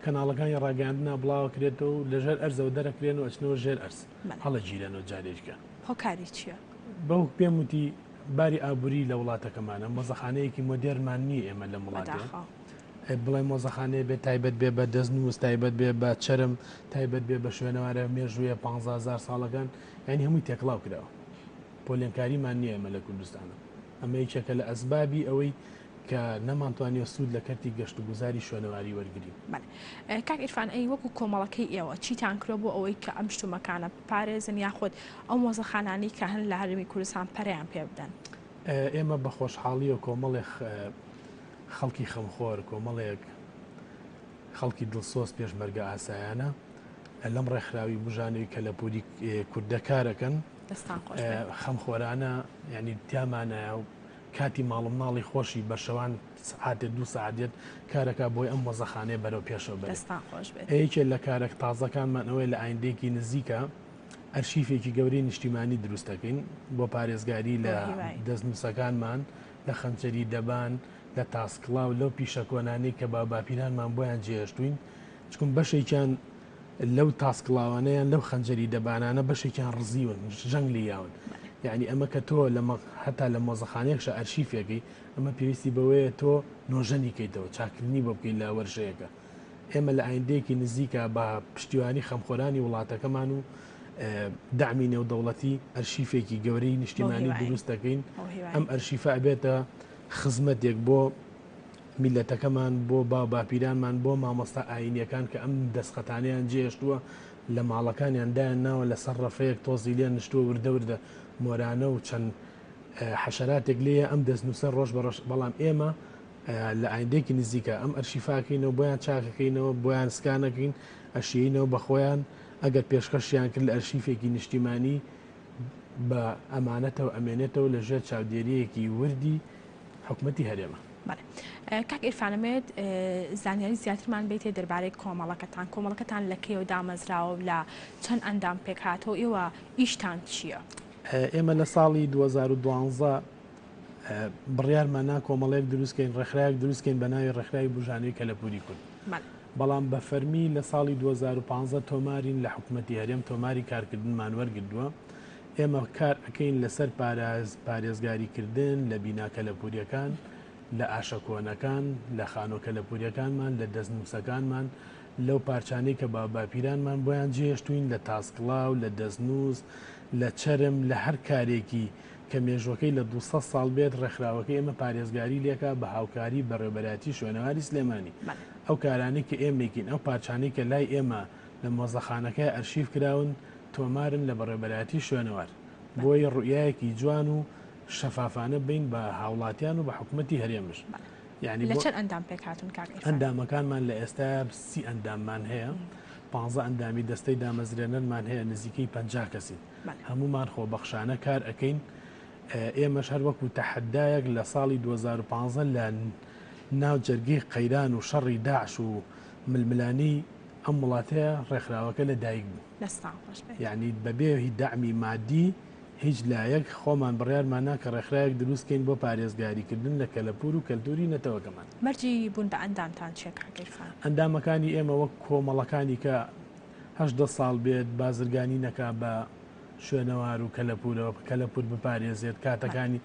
کەناڵەکانی ڕاگەیاندنا بڵاوەکرێتەوە و لەژێر ئەرزەوە دەرەکرێن و ئەچنەوە ژێر ئەرز هەڵەگیرێنەوە جارێکە. هۆکاری چییە؟ بەو پێم وتی باری ئابووری لە وڵاتەکەمانە مۆزەخانەیەکی مۆدێرنمان نییە ئێمە لەم وڵاتە بڵێ مۆزەخانەیە بێ تایبەت بێ بە دەستنووس تایبەت بێ بە چەرم تایبەت بێ بە شوێنەوارە مێژوویە 15000 ساڵەکان یعنی هەمووی تێکڵاو کراوە پۆلێنکاریمان نییە ئێمە لە کوردستانە ئەمە یەکێکە لە ئەسبابی ئەوەی کە نەمانتوانیوە سوود لە کەرتی گەشتوگوزاری شوێنەواری وەرگرین. بەڵێ کاک عیرفان ئەی وەکو کۆمەڵەکەی ئێوە چیتان کردوە بۆ ئەوەی کە ئەم شتومەکانە بپارێزن یاخود ئەو مۆزەخانانەی کە هەن لە هەرێمی کوردستان پەرەیان پێ بدەن؟ ئێمە بە خۆشحاڵیەوە کۆمەڵێک خەڵکی خەمخۆر، کۆمەڵێک خەڵکی دڵسۆز پێشمەرگە ئاسایانە لەم ڕێکخراوی بژانەوەی کەلەپوری کوردە کارەکەن دەستان خۆش بێت. خەمخۆرانە یعنی تیامانایە و کاتی ماڵ و مناڵی خۆشی بە شەوان سەعاتێ دوو سەعات دێت کارەکا بۆی ئەم مۆزەخانەیە بەرەو پێشەوە بەرێت. دەستان خۆش بێت. یەکێ لە کارە تازەکانمان ئەوەیە لە ئایندەیەکی نزیکا ئەرشیفێکی گەورەی نیشتیمانی دروست دەکەین بۆ پارێزگاری لە دەستنووسەکانمان، لە خەنجەری دەبان، لە تاسکڵاو، لەو پیشە کۆنانەی کە باوباپیرانمان بۆیان جێهێشتووین. چکم بەشێکیان لەو تاسکڵاوانەیان لەو خەنجەری دەبانانە بەشێکیان ڕزیون ژەنگ لیاون یعنی ئەمە کە تۆ لە هەتا لە مۆزەخانەیەکشە ئەرشیفێکی ئەمە پێویستی بەوەیە تۆ نۆژەنی کەیتەوە چاکردنی بۆ بکەیت لە وەرشەیەکە ئێمە لە ئایندەیەکی نزیکە بە پشتیوانی خەمخۆرانی وڵاتەکەمان و دەعمی نێودەوڵەتی ئەرشیفێکی گەورەی نیشتیمانی دروست دەکەین ئەم ئەرشیفە ئەبێتە خزمەتێک بۆ میلەتەکەمان بۆ باو باپیرانمان بۆ مامۆستا ئاینیەکان کە ئەم دەستخەتانیان جێشتووە لە ماڵەکانیان دایان ناوە لەسەر ڕەفەیەک تۆزی لێ نشتووە وردە وردە مۆرانە و چەند حەشەراتێک لێیە ئەم دەستنووسە ڕۆژ بە ڕۆژ بەڵام ئێمە لە ئایندەیەکی نزیکە ئەم ئەرشیفاکەینەوە بۆیان چاکەکەینەوە بۆیان سکانەکەین ئەشیینەوە بە خۆیان ئەگەر پێشکەشیان کرد لە ئەرشیفێکی نیشتیمانی بە ئەمانەتەوە ئەمێنێتەوە لە ژێر چاودێریەکی وردی حکومەتی هەرێمە. بەڵێ کاک ئیرفان ئەمەوێت زانیاری زیاترمان بیتێ دەربارەی کۆمەڵەکەتان کۆمەڵەکەتان لە کەیەوە دامەزراوە و لە چەند ئەندام پێکهاتەوە ئێوە ئیشتان چییە؟ ئێمە لە ساڵی 2012 بڕیارمان نا کۆمەڵەیەک دروست کەین ڕێکخراوێک دروست کەین بە ناوی ڕێکخراوی بوژانەوەی کەلەپوری کورد بەڵام بە فەرمی لە ساڵی 2015 تۆمارین لە حکوومەتی هەرێم تۆماری کارکردنمان وەرگردووە ئێمە کار ئەەکەین لەسەر پاراز پارێزگاریکردن لە بینا کەلەپوریەکان لە ئاشە کۆنەکان لە خانۆ کەلەپوریەکانمان لە دەستنووسەکانمان لەو پارچانەی کە باوباپیرانمان بۆیان جێهێشتووین لە تاسکڵاو لە دەستنووس لە چەرم لە هەر کارێکی کە مێژوەکەی لە 200 ساڵ بێت ڕێکخراوەکەی ئێمە پارێزگاری لێکا بە هاوکاری بەڕێوبەرایەتی شوێنەواری سلێمانی ئەو کارانەی کە ئێمەیکەین ئەو پارچانەی کە لای ئێمە لە مۆزەخانەکە ئەرشیف کراون تۆمارن لە بەڕێوبەرایەتی شوێنەوار بۆی ڕوئیایەکی جوان و شەفافانە بین بە هاوڵاتیان و بە حکومەتی هەرێمش. یانی لە چەند ئەندام پێکهاتوون کاک عیرفان؟ ئەندامەکانمان لە ئێستایا 30 ئەنداممان هەیە، 15 ئەندامی دەستەی دامەزرێنەرمان هەیە نزیکەی 50 کەسین. هەموومان خۆبەخشانە کار ئەکەین. ئێمەش هەر وەکو تەحەدایەک لە ساڵی 2015 لە ناو جەرگەی قەیران و شەڕی داعش و ململانێی ئەم وڵاتەیە ڕێکخراوەکە لە دایک بوو. دەستتان خۆش بێت. یانی بەبێ دەعمی مادی هیچ لایەک، خۆمان بڕیارمان نا کە ڕێکخراوێک دروست کەین بۆ پارێزگاریکردن لە کەلەپوور و کەلتووری نەتەوەکەمان. مەرجی بوون بە ئەندامتان چیە کاک عیرفان؟ ئەندامەکانی ئێمە وەک کۆمەڵەکانی کە 18 ساڵ بێت، بازرگانی نەکا بە شوێنەوار و کەلەپوورەوە، کەلەپوور بپارێزێت، کاتەکانی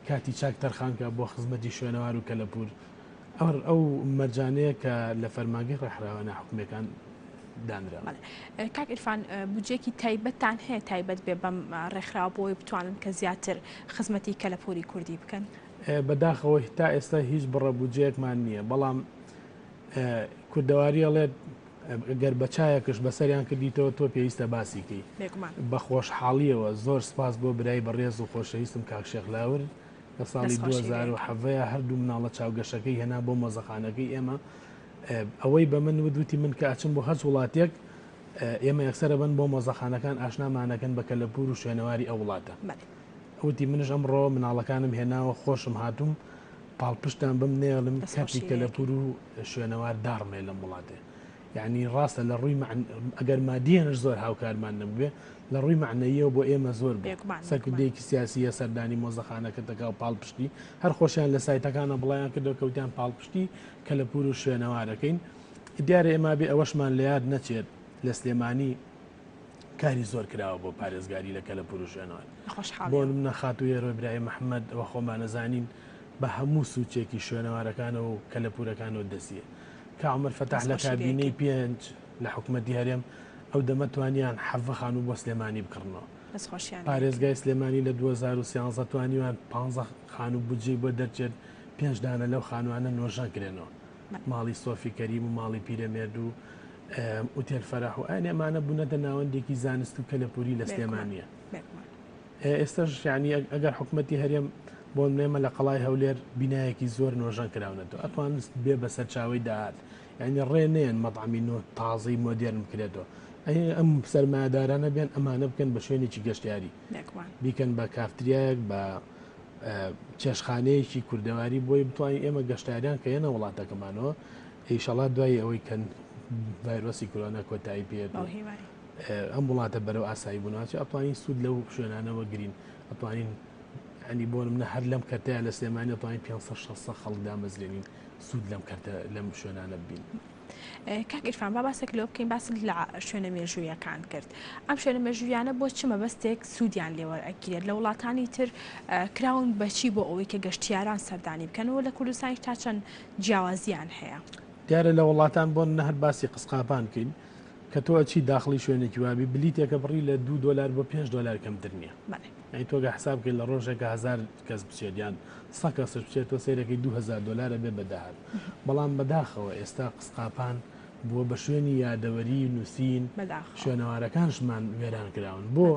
کاتی چاک تەرخان کا بۆ خزمەتی شوێنەوار و کەلەپوور. ئەو مەرجانەیە کە لە فەرمانگەی ڕێکخراوە ناحکومییەکان دانراوە. بەڵێ کاک عیرفان بودجەیەکی تایبەتتان هەیە تایبەت بێ بەم ڕێکخراوە بۆ ئەوەی بتوانن کە زیاتر خزمەتی کەلەپوری کوردی بکەن؟ بەداخەوە تا ئێستا هیچ بڕە بودجەیەکمان نییە بەڵام کوردەواری ئەڵێت گەر بە چایەکش بەسەریان کردیتەوە تۆ پێویستە باسی کەی. بێگومان. بە خۆشحاڵیەوە زۆر سپاس بۆ برای بەڕێز و خۆشەویستم کاک شێخ لاور لە ساڵی 2017 هەردوو مناڵە چاوگەشەکەی هێنا بۆ مۆزەخانەکەی ئێمە ئەوەی بە من وت وتی من کە ئەچم بۆ هەچ وڵاتێک ئێمە یەکسەرە بن بۆ مۆزەخانەکان ئاشنامانەکەن بە کەلەپوور و شوێنەواری ئەو وڵاتە وتی منش ئەمڕۆ مناڵەکانم هێناوە خۆشم هاتووم پاڵپشتان بم نێڵم کەرتی کەلەپوور و شوێنەوار داڕمێ لەم وڵاتێ یعنی ڕاستە لە ڕووی ئەگەر مادیەنش زۆر هاوکارمان نەبووێ لە ڕووی معنەیەوە بۆ ئێمە زۆر بوو سەرکردەیەکی سیاسیە سەردانی مۆزەخانەکە دەکا و پاڵپشتی هەر خۆشیان لە سایتەکانە بڵیان کردەوە کەوتیان پاڵپشتی کەلەپوور و شوێنەوارەکەین. دیارە ئێمە بێ ئەوەشمان لە یاد نەچێت لە سلێمانی کاری زۆر کراوە بۆ پارێزگاری لە کەلەپوور و شوێنەوار. بۆ نمونە خاتوو هێرۆ ئیبراهیم محەممەد ئەوە خۆمانەزانین بە هەموو سوچێکی شوێنەوارەکانەوە و کەلەپوورەکانەوە دەسیە. کا عومەر فەتاح لە کابینەی پێنج لە حکومەتی هەرێم ئەو دەمە توانیان حەڤە خانوو بۆ سلێمانی بکڕنەوە. پارێزگای سلێمانی لە 2013 توانیوان 15 خانوو بودجەی بۆ دەرچێت پێنج دانە لەو خانوانە نۆژەن کرێنەوە ماڵی سۆفی کەریم و ماڵی پیرەمێرد و ئوتێل فەرەح و ئەیان ئەمانە بوونەتە ناوەندێکی زانست و کەلەپوری لە سلێمانیە ئێستاش یعنی ئەگەر حکوومەتی هەرێم بۆ نێمە لە قەڵای هەولێر بینایەکی زۆر نۆژەن کراونەتەوە ئەتوان بێ بە سەرچاوی داهات یعنی ڕێ نێن مەطعمی نۆ تازەی مۆدێرن بکرێتەوە ئەم سەرمایەدارانە بێن ئەمانە بکەن بە شوێنێکی گەشتیاری بیکەن بە کافتریایەک بە چێشتخانەیەکی کوردەواری بۆی بتوانین ئێمە گەشتاریان کە یەنە وڵاتەکەمانەوە ئیشەڵا دوای ئەوەی کە ڤایرۆسی کۆرۆنا کۆتایی پێ ئەم وڵاتە بەرەو ئاسایی بووناچ ئەتوانین سوود لەو شوێنانەوە گرین ئەتوانین ئەنی بۆ منە هەر لەم کەرتەیە لە سلێمانی ئەتوانین 500 خەڵک دامەزرێنین سوود لەم کەرتە لەم شوێنانە بین. کاک عیرفان با باسێک لەوە بکەین باست لە شوێنە مێژوویەکان کرد ئەم شوێنە مێژوویانە بۆ چ مەبەستێک سوودیان لێوەرئەگیرێت لە وڵاتانی تر کراون بەچی بۆ ئەوەی کە گەشتیاران سەردانی بکەن و لە کوردستانیش تا چەند جیاوازیان هەیە؟ دیارە لە وڵاتان بۆ نمونە هەر باسی قسقاپان بکەین کە تۆ ئەچی داخڵی شوێنێکی وابی بلیتێکە بڕی لە دوو دۆلار بۆ پێنج دۆلار کەمتر نییە یانی تۆ گە حساب بکەیت لە ڕۆژێکە هەزار کەس بچێت یان سە کەسش بچێت تۆ سەیرەکەی 2000 دۆلار ئەبێ بە داهات بەڵام بەداخەوە ئێستا قسقاپان بووە بە شوێنی یادەوەری نووسین شوێنەوارەکانشمان وێران کراون بۆ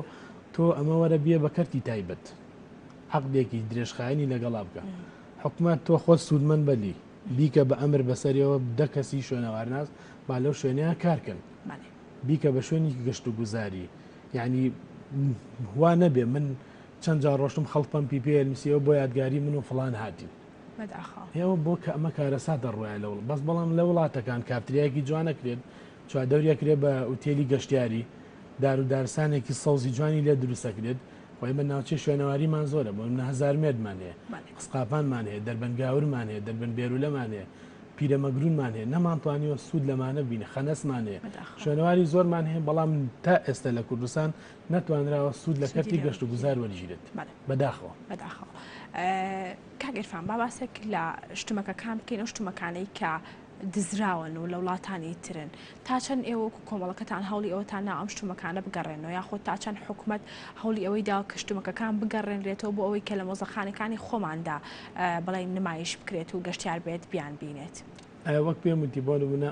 تۆ ئەمە وەرە بیە بە کەرتی تایبەت عەقدێکی درێژخایەنی لەگەڵا بکە حکومەت تۆ خۆت سوودمەند بە لی بیکە بە ئەمر بەسەریەوە دە کەسی شوێنەوارناس با لەو شوێنەیە کارکەن بیکە بە شوێنێکی گەشت و گوزاری یعنی وا نەبێ من چەند جار ڕۆشتم خەڵک پەمپی پێ نووسیەوە بۆ یادگاری من و فڵان هاتین ئێوە بۆ کە ئەمە کارەساتە ڕۆیە لە بەس بەڵام لە وڵاتەکان کافتریایەکی جوانە کرێت چواردەوری ئەکرێت بە ئوتێلی گەشتیاری دار و دارستانێکی سەوزی جوانی لێ دروست ئەکرێت خۆ ئێمە ناوچەی شوێنەواریمان زۆرە بۆ نمونە هەزارمێردمان هەیە قسقاپانمان هەیە دەربەندگاورمان هەیە دەربەند بێرولەمان هەیە پیرەمەگرونمان هەیە نەمانتوانیوە سوود لەمانە ببینین خەنەسمان هەیە شوێنەواری زۆرمان هەیە بەڵام تا ئێستا لە کوردستان نەتوانراوە سوود لە کەرتی گەشت و گوزار وەرگیرێت بەداخەوە. بەداخەوە. کاک عیرفان با باسێک لە شتومەکەکان بکەین ئەو شتومەکانەی کە دزراون و لە وڵاتانی ترن تا چەند ئێوە وەکو کۆمەڵەکەتان هەوڵی ئەوەتان نا ئەم شتومەکانە بگەڕێنەوە یاخود تا چەند حکومەت هەوڵی ئەوەی داوە کە شتومەکەکان بگەڕێنرێتەوە بۆ ئەوەی کە لە مۆزەخانەکانی خۆماندا بڵێین نمایش بکرێت و گەشتیار بێت بیان بینێت؟ وەک پێم وتی بۆ نمونە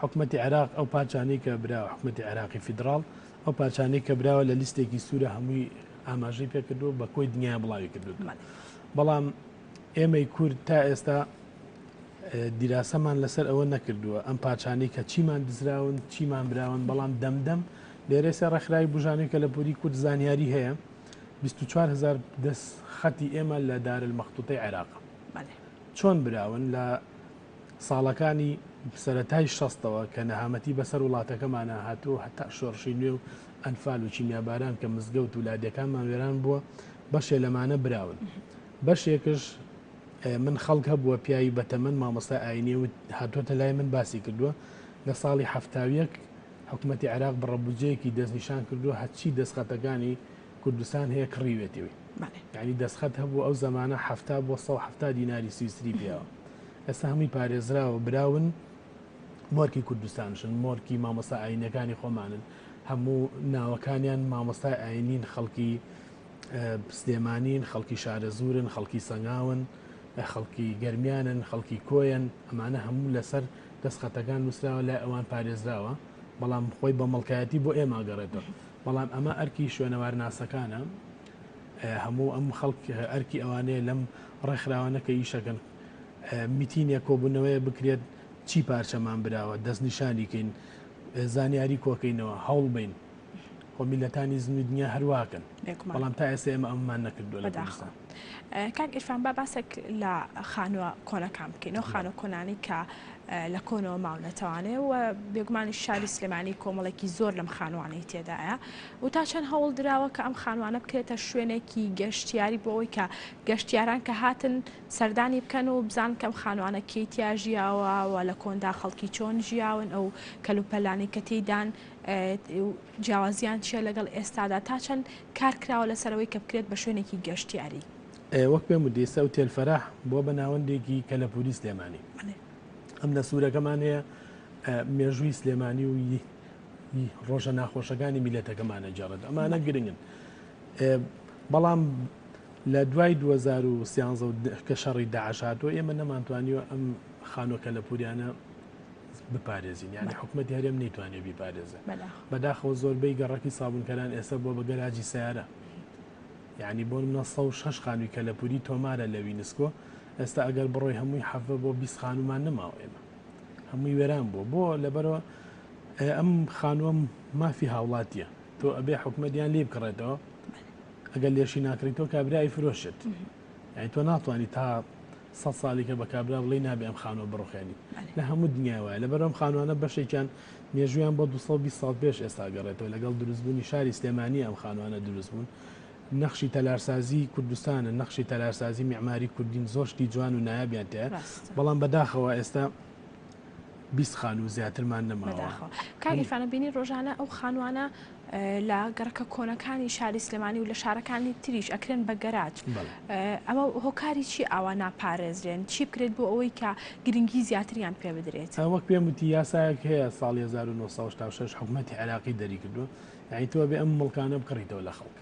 حکومەتی عێراق ئەو پارچانەی کە براوە حکومەتی عێراقی فیدراڵ ئەو پارچانەی کە براوە لە لیستێکی سوورە هەمووی ئاماژەی پێکردووە بە کۆی دنیا بڵاوی کردووە بەڵام ئێمەی کورد تا ئێستا دیراسەمان لەسەر ئەوە نەکردووە ئەم پارچانەی کە چیمان دزراون چیمان براون بەڵام دەمدەم لێرە سێ ڕێکخراوی بژانوی کە لە پوری کورد زانیاری هەیە 24هزار دەست خەتی ئێمە لە دارل مەختوتەی عێراق چۆن براون لە ساڵەکانی سەتای شەستەوە کە نەهامەتی بەسەر وڵاتەکەمانە هاتوو هەتا شۆڕشی نوێ و ئەنفال و کیمیاباران کە مزگەوت و لادێکانمان وێران بووە بەشێ لەمانە براون بەشێکش من خەڵک هەبووە پیاوی بەتەمەن مامۆستای ئاینیە و هاتووەتە لای من باسی کردووە لە ساڵی 71 حکوومەتی عێراق بڕە بودجەیەکی دەستنیشان کردووە هەرچی دەستخەتەکانی کوردستان هەیە کڕیوێتەوەی یعنی دەستخەت هەبوو ئەو زەمانە هەفتا بۆ 170 دیناری سویسری پیاوە ئێستا هەمووی پارێزراوە براون مۆرکی کوردستانشن مۆرکی مامۆستا ئاینەکانی خۆمانن هەموو ناوەکانیان مامۆستای ئاینین خەڵکی سلێمانین، خەڵکی شارەزوورن، خەڵکی سەنگاون، خەڵکی گەرمیانن، خەڵکی کۆیەن، ئەمانە هەموو لەسەر دەستخەتەکان نووسراوە لای ئەوان پارێزراوە، بەڵام خۆی بە مڵکایەتی بۆ ئێمە ئەگەڕێتەوە. بەڵام ئەمە ئەرکی شوێنەوارناسەکانە، هەموو ئەم خەڵک ئەرکی ئەوانەیە لەم ڕێکخراوانە کە ئیشەکەن میتینێک کۆبوونەوەیە بکرێت چی پارچەمان براوە دەستنیشانی کەین زانیاری کۆکەینەوە هەوڵ بین خۆ میللەتانی زنوی دنیا هەر واکەن بەڵام تا ئێستا ئێمە ئەمەمان نەکردووە لە کوردستان. کاک عیرفان با باسێک لە خانووە کۆنەکان بکەین ئەو خانووە کۆنانەی کە لە کۆنەوە ماونەتەوانێ و بێگومانی شاری سلێمانی کۆمەڵێکی زۆر لەم خانوانەی تێدایە و تا چەند هەوڵ دراوە کە ئەم خانوانە بکرێتە شوێنێکی گەشتیاری بۆ ئەوەی کە گەشتیاران کە هاتن سەردانی بکەن و بزانن کە ئەم خانوانە کێی تیا ژیاوە و لە کۆندا خەڵکی چۆن ژیاون ئەو کەلوپەلانەی کە تێیدان جیاوازیان چیە لەگەڵ ئێستادا تا چەند کار کراوە لەسەر ئەوەی کە بکرێت بە شوێنێکی گەشتیاری؟ وەک پێم وتی ئێستا ئوتێل فەرەح بووە بە ناوەندێکی کەلەپوری سلێمانی ئەم لە سوورەکەمان هەیە مێژووی سلێمانی و ڕۆژە ناخۆشەکانی میلەتەکەمانە جێڕێت ئەمانە گرنگن بەڵام لە دوای 2013 کە شەڕی داعش هاتووە ئێمە نەمانتوانیوە ئەم خانووە کەلەپوریانە بپارێزین یانی حکومەتی هەرێم نەیتوانێ بیپارێزێ بەداخەوە زۆربەی گەڕەکی سابونکەران ئێستا بووە بە گەراجی سیارە یعنی بۆ منە 16 خانووی کەلەپوری تۆمارە لە وینسکۆ ئێستا ئەگەر بڕۆی هەمووی حەفە بۆ 20 خانومان نەماوە ئێمە هەمووی وێران بووە بۆ لەبەرەوە ئەم خانووە مافی هاوڵاتیە تۆ ئەبێ حکومەتیان لێ بکڕێتەوە ئەگەر لێشی ناکڕیتەوە کابرای فرۆشت یعنی تۆ ناتوانانی تا سەد ساڵیکە بە کابرا بڵێی نابێ ئەم خانووە بڕوخێنی. لە هەموو دنیای وایە. لەبەر ئەم خانووانە بەشێکیان مێژوویان بۆ 220 ساڵ پێش ئێستا گەڕێتەوە. لەگەڵ دروستبوونی شاری سلێمانی ئەم خانووانە دروست بوون. نەخشی تەلارسازی کوردستانن، نەخشی تەلارسازی میعماری کوردین، زۆر شتی جوان و نایابیان تیایە. بەڵام بەداخەوە ئێستا. 20 خانوو زیاترمان نەماوە. بەداخەوە کاک عیرفان بینی ڕۆژانە ئەو خانوانە لە گەڕەکە کۆنەکانی شاری سلێمانی و لە شارەکانی تریش ئەکرێن بە گەراج ئەمە هۆکاری چی ئاوا ناپارێزرێن چی بکرێت بۆ ئەوەی کە گرنگی زیاتریان پێ بدرێت؟ وەک پێم وتی یاسایەک هەیە ساڵی 1986 حکومەتی عێراقی دەری کردووە یعنی تۆ ئەبێ ئەم مڵکانە بکڕیتەوە لە خەڵک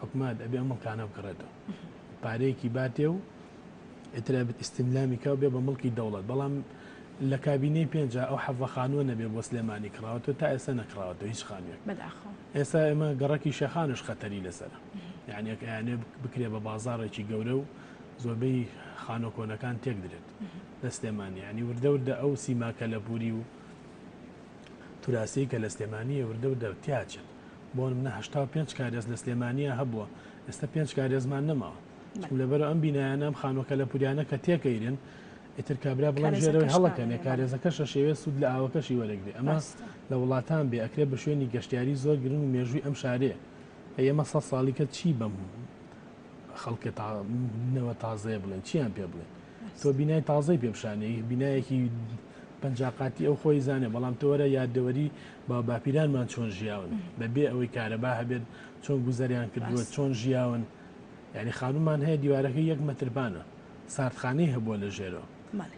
حکومەت ئەبێ ئەم مڵکانە بکڕێتەوە پارەیەکی باتێ و ئیتر ئەبێت ئیستیملامی کا و بێ بە مڵکی دەوڵەت بەڵام لە کابینەی پێنجا ئەو حەڤە خانووە نەبێ بۆ سلێمانی کڕاوەتەوە تا ئێستا نەکڕاوەتەوە هیچ خانوویەک بەداخەوە. ئێستا ئێمە گەڕەکی شێخانش خەتەری لەسەرە یعنی ئەک ئەیانێ بکرێ بە بازاڕێکی گەورە و زۆربەی خانووە کۆنەکان تێک درێت لە سلێمانی یعنی وردە وردە ئەو سیما کەلەپوری و توراسی کە لە سلێمانیە وردە وردە تیاچێت بۆ نمونە 85 کارێز لە سلێمانیە هەبووە ئێستا پێنج کارێزمان نەماوە لەبەر ئەم بینایانە ئەم خانووە کەلەپوریانە کە تێکەیرن ئیتر کابرا بڵێن ژێرەوەی هەڵەکەنێ کارێزەکەشە شێوێ سوود لە ئاوەکەشی وەرەگرێ ئەمە لە وڵاتان بێ ئەکرێ بە شوێنی گەشتیاری زۆر گرنگ و مێژووی ئەم شارەیە ئەی ئێمە سە ساڵی کە چی بەم خەڵکە نەوە تازەیە بڵێن چیان پێ بڵێن تۆ بینای تازەی پێ پیشانەی بینایەکی پەنجاقاتی ئەو خۆی زانێ بەڵام تۆوەرە یادەوەری با باپیرانمان چۆن ژیاون بەبێ ئەوەی کارەبا هەبێت چۆن گوزەریان کردووە چۆن ژیاون یعنی خانومان هەیە دیوارەکەی یەک مەتر پانە ساردخانەی هەبووە لە ژێرەوە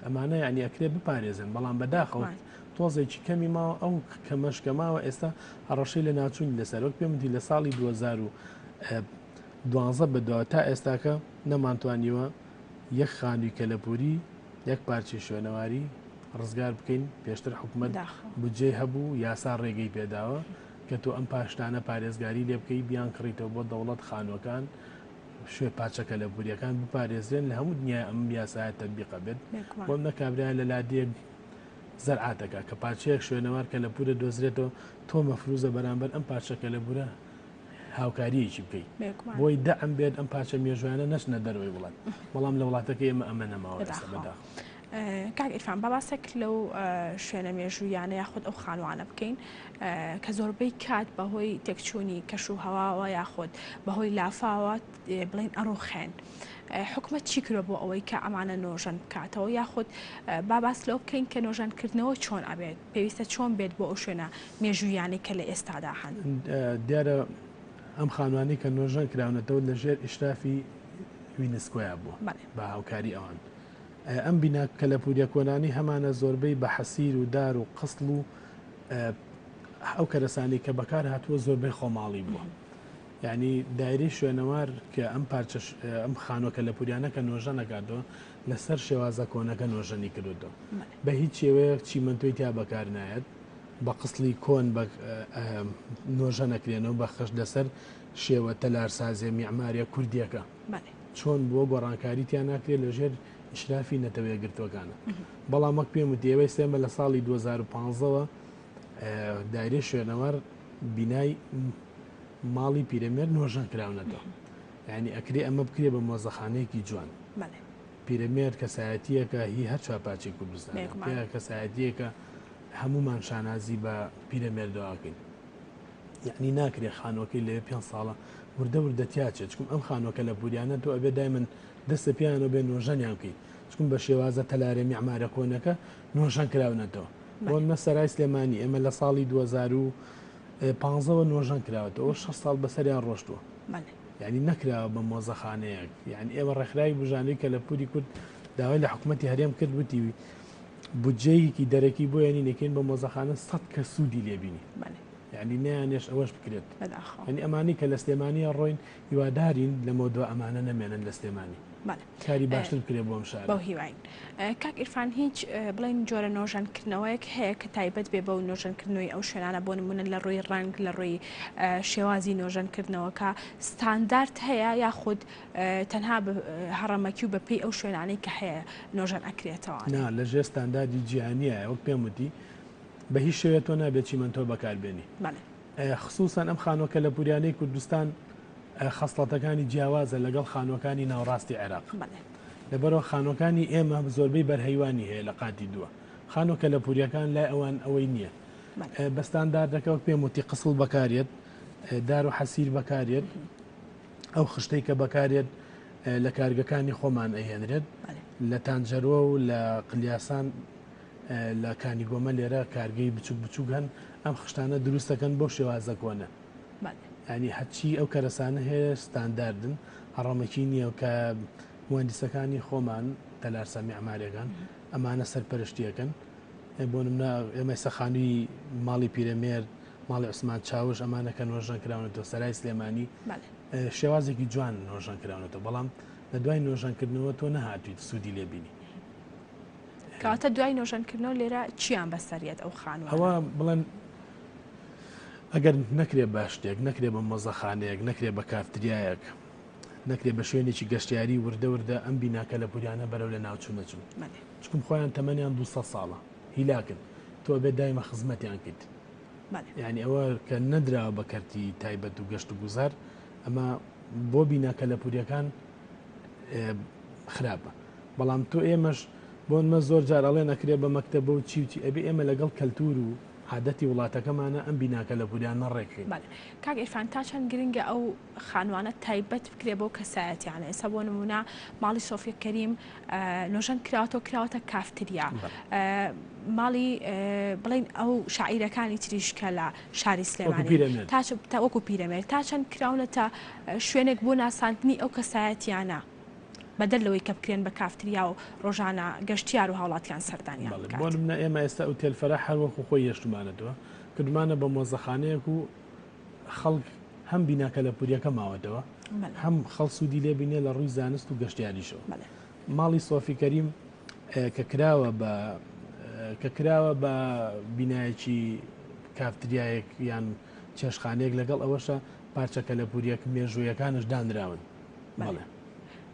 ئەمانە یعنی ئەکرێ بپارێزن بەڵام بەداخەوە تۆزێکی کەمی ماوە ئەو کەمەش کە ماوە ئێستا هەڕەشەی لە ناچوونی لەسەر وەک پێم وتی لە ساڵی 2012 بەدواوە تا ئێستاکە نەمانتوانیوە یەک خانووی کەلەپوری یەک پارچەی شوێنەواری ڕزگار بکەین پێشتر حکومەت بودجەی هەبوو یاسا ڕێگەی پێداوە کە تۆ ئەم پاشتانە پارێزگاری لێ بکەی بیان کڕیتەوە بۆ دەوڵەت خانووەکان شوێ پارچە کەلەپوریەکان بپارێزرێن لە هەموو دنیای ئەم یاسایە تەتبیقە بێت بۆم نە کابرا لە لادێک زەرعاتەکە کە پارچەیەک شوێنەوار کەلەپورە دۆزرێتەوە تۆ مەفروزە بەرامبەر ئەم پارچە کەلەپورە هاوکاریەکی بکەیت بۆی دەعم بێت ئەم پارچە مێژوانە نەچنە دەرەوەی وڵات بەڵام لە وڵاتەکە ئێمە ئەمە نەماوە بەداخەوە. کاک عیرفان با باسێک لەو شوێنە مێژوویانە یاخود ئەو خانوانە بکەین کە زۆربەی کات بەهۆی تێکچوونی کەش و هەواوە یاخود بەهۆی لافاوە بڵین ئەڕوخێن. حکومەت چی کردوە بۆ ئەوەی کە ئەمانە نۆژەن بکاتەوە یاخود با باس لەوە بکەین کە نۆژەنکردنەوە چۆن ئەبێت پێویستە چۆن بێت بۆ ئەو شوێنە مێژوویانەی کە لە ئێستادا هەن؟ دیارە ئەم خانوانەی کە نۆژەن کراونەتەوە لەژێر ئیشرافی یونسکۆیا بووە بە هاوکاری ئەوان. ئەم بینا کەلەپوریە کۆنانەی هەمانە زۆربەی بە حەسیر و دار و قسڵ و ئەو کەرەسانەی کە بەکار هاتووە زۆربەی خۆماڵی بووە. یعنی دایرەی شوێنەوار کە ئەم پارچە ئەم خانووە کەلەپوریانە کە نۆژەنەکاتەوە لەسەر شێوازە کۆنەکە نۆژەنی کردوتەوە بە هیچ شێوەیەک چیمەنتۆی تیا بەکار نایەت بە قسڵی کۆن بە نۆژە نەکرێنەوە بە خشت لەسەر شێوە تەلارسازیە میعماریە کوردیەکە چۆن بووە گۆڕانکاری تیا ناکرێت لە ژێر ئیشرافی نەتەوە یەکگرتووەکانە بەڵام وەک پێم وتی ئێوەی سێمە لە ساڵی 2015ەوە دایرەی شوێنەوار بینای ماڵی پیرەمێرد نۆژەن کراونەتەوە یعنی ئەکرێ ئەمە بکرێ بە مۆزەخانەیەکی جوان پیرەمێرد کەسایەتیەکە هی هەر چوار پارچەی کوردستان کەسایەتیەکە هەمومان شانازی بە پیرەمێردەوەکەین یەعنی ناکرێ خانوەکەی لەوێ پێ ساڵە وردە وردە تیاچێت چکم ئەم خانوە کەلەپوریانە تۆ ئەبێ دایمن دەستە پیانەوە بێ نۆژەنیان بکەیت چکم بە شێوازە تەلارێ میعمارە کۆنەکە نۆژەن کراونەتەوە بۆ نە سەرای سلێمانی ئێمە لە ساڵی 2015ەوە نۆژەن کراوەتەوە 6 ساڵ بەسەریان ڕۆشتووە یعنی نەکراوە بە مۆزەخانەیەک یعنی ئێمە ڕێکخراوی بژانەی کەلەپوری کورد داوای لە حکوومەتتی هەرێم کرد وتی بودجەیەکی دەرەکی بۆ یانی نەکەین بە مۆزەخانە سەد کەس سوودی لێبینی یعنی نیانێش ئەوەش بکرێت یعنی ئەمانی کە لە سلێمانیە ڕۆین هیوادارین لەمە دو ئەمانە نەمێنن لە سلێمانی کاری باشتر بکرێت بۆم شار بەو هیواین کاک ئیرفان هیچ بڵێن جۆرە نۆژەنکردنەوەیەک هەیە کە تایبەت بێ بەو نۆژەنکردنەوەی ئەو شوێنانە بۆ نمونە لە ڕووی ڕەنگ لە ڕووی شێوازی نۆژەنکردنەوەکە ستاندارد هەیە یاخود تەنها بە هەڕەمەکی و بە پێی ئەو شوێنانەی کە هەیە نۆژەن ئەکرێتەوە. نا لە ژێر ستانداردی جیهانیایە وەک پێم وتی بە هیچ شێوەیە تۆ نابێت چیمەنتۆ بەکار بێنی خسوسەن ئەم خانووە کەلەپوریانەی کوردستان خەسڵەتەکانی جیاوازە لەگەڵ خانووەکانی ناوڕاستی عێراق لەبەرەوە خانووەکانی ئێمە زۆربەی بەرهەیوانی هەیە لە قاتی دووە خانووە کەلەپوریەکان لای ئەوان ئەوەی نییە بە ستانداردەکە وەک پێم وتی قسڵ بەکارێت دار و حەسیر بەکارێت ئەو خشتەی کە بەکارێت لە کارگەکانی خۆمان ئەهێنرێت لە تانجەرۆ و لە قلیاسان. لە کانی گۆمە لێرە کارگەی بچوک بچوک هەن ئەم خشتانە دروستەکەن بەو شێوازە کۆنە ینی هەرچی ئەو کەرەسانە هەیە ستانداردن هەڕەمەکی نییە کە موەندیسەکانی خۆمان تەلارسا میعمارەکان ئەمانە سەرپەرشتیەکەن بۆ نمونە ئێمە ئێستا خانووی ماڵی پیرەمێرد، ماڵی عوسمان چاوش ئەمانە کە نۆژەن کراونەتەوە سەرای سلێمانی شێوازێکی جوان نۆژەن کراونەتەوە بەڵام لە دوای نۆژەنکردنەوە تۆ نەهاتویت سوودی لێبینی. کەواتە دوای نۆژەنکردنەوە لێرە چیان بەسەریەت ئەو خانووانە؟ ئەوە بڵێن ئەگەر نەکرێ بە شتێک نەکرێ بە مۆزەخانەیەک نەکرێ بە کافتریایەک نەکرێ بە شوێنێکی گەشتیاری وردە وردە ئەم بینا کەلەپوریانە بەرەو لە ناوچوون ئەچن چکم خۆیان تەمەنیان 200 ساڵە هیلاکن تۆ ئەبێت دایمە خزمەتیان کەیت یعنی ئەوە کە نەدراوە بە کەرتی تایبەت و گەشت و گوزار ئەمە بۆ بینا کەلەپوریەکان خراپە بەڵام تۆ ئێمەش بۆنمە زۆر جار ئەڵێن ئەکرێ بە مەکتەبە و چی و چی ئەبێ ئێمە لەگەڵ کەلتور و عادەتی وڵاتەکەمانە ئەم بینا کەلەپوریانە ڕێکخین. بەڵێ کاک عیرفان تا چەند گرنگە ئەو خانوانە تایبەت بکرێ بەو کەسایەتیانە ئێستا بۆ نمونە ماڵی سۆفیە کەریم نۆژەن کراوەتەوە کراوەتە کافتریا ماڵی بڵین ئەو شاعیرەکانی تریش کە لە شاری سلێمانی تا وەکو پیرەمێرد تا چەند کراونەتە شوێنێک بۆ ناساندنی ئەو کەسایەتیانە بەدەر لەوەی کە بکرێن بە کافتریا و ڕۆژانە گەشتیار و هاوڵاتیان سەردانیان بکات. بۆ نمونە ئێمە ئێستا ئوتێل فەرەح هەر وەکو خۆی هێشتومانەتەوە کردمانە بە مۆزەخانەیەک و خەڵک هەم بینا کەلەپوریەکە ماوەتەوە هەم خەڵ سوودی لێ بینێ لە ڕووی زانست و گەشتیاریشەوە ماڵی سۆفی کەریم کە کراوە بە کە کراوە بە بینایەکی کافتریایەک یان چێشخانەیەک لەگەڵ ئەوەشە پارچە کەلەپوریەک مێژوویەکانش دانراون بەڵێ.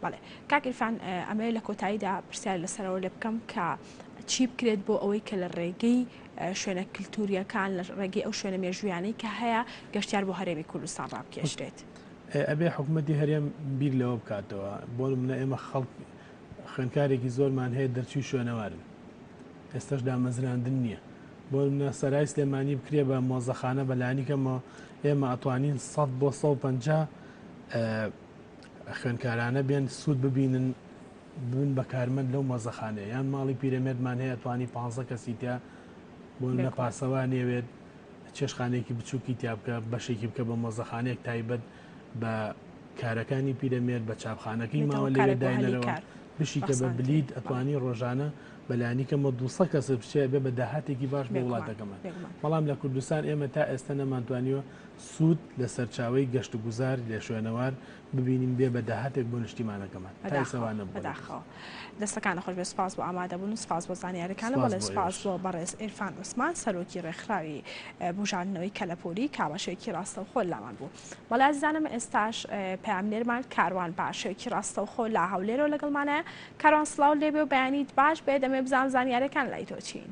بەڵێ کاک عیرفان ئەمەوێت لە کۆتاییدا پرسیار لەسەرەوە لێ بکەم کە چی بکرێت بۆ ئەوەی کە لە ڕێگەی شوێنە کللتوریەکان لە ڕێگەی ئەو شوێنە مێژوویانەی کە هەیە گەشتیار بۆ هەرێمی کوردستان ڕابکێشرێت؟ ئەبێ حکوومەتی هەرێم بیر لەوە بکاتەوە بۆ منە ئێمە خەڵک خوێندکارێکی زۆرمان هەیە دەرچوی شوێنەوارن ئێستاش دامەزراندن نییە بۆ منە سەرای سلێمانی بکرێ بە مۆزەخانە بەلانی کەمەوە ئێمە ئەتوانین 100 بۆ 150 خوێندکارانە بێن سوود ببینن ببن بە کارمەند لەو مۆزەخانەیە یان ماڵی پیرەمێردمان هەیە توانی پ کەسی تیا بۆ نە پاسەوان نێوێت چێشخانێکی بچووکی تیا بکە بەشێکی بکە بە مۆزەخانەیەک تایبەت بە کارەکانی پیرەمێرد بە چاپخانەکەی ماوە لەوێ داینەرەوە بشیکە بە بلیت ئەتوانی ڕۆژانە بەلانی کەمەوە 200 کەس بچێ بێ بە داهاتێکی باش بۆ وڵاتەکەمان بەڵام لە کوردستان ئێمە تا ئێستا نەمانتوانیوە سوود لە سەرچاوەی گەشتوگوزار لە شوێنەوار ببینین بێ بە داهاتێک بۆ نیشتیمانەکەمان. تا ئێستا وا نەبووە. بەداخەوە. دەستەکانت خۆش بێت سوپاس بۆ ئامادەبوون و سوپاس بۆ زانیاریەکانت. سوپاس بەڵێ بۆ سوپاس ئێوەش. بۆ بەڕێز عیرفان عوسمان سەرۆکی ڕێکخراوی بوژاندنەوەی کەلەپوری کە بە شێوەیەکی ڕاستەوخۆ لامان بوو. بەڵێ ئازیزانم ئێستاش پەیامنێرمان کاروان بە شێوەیەکی ڕاستەوخۆ لە هەولێرەوە لەگەڵمانایە. کاروان سڵاو لێبێ و بەیانیت باش بێ دەمەوێ بزانم زانیاریەکان لای تۆ چین؟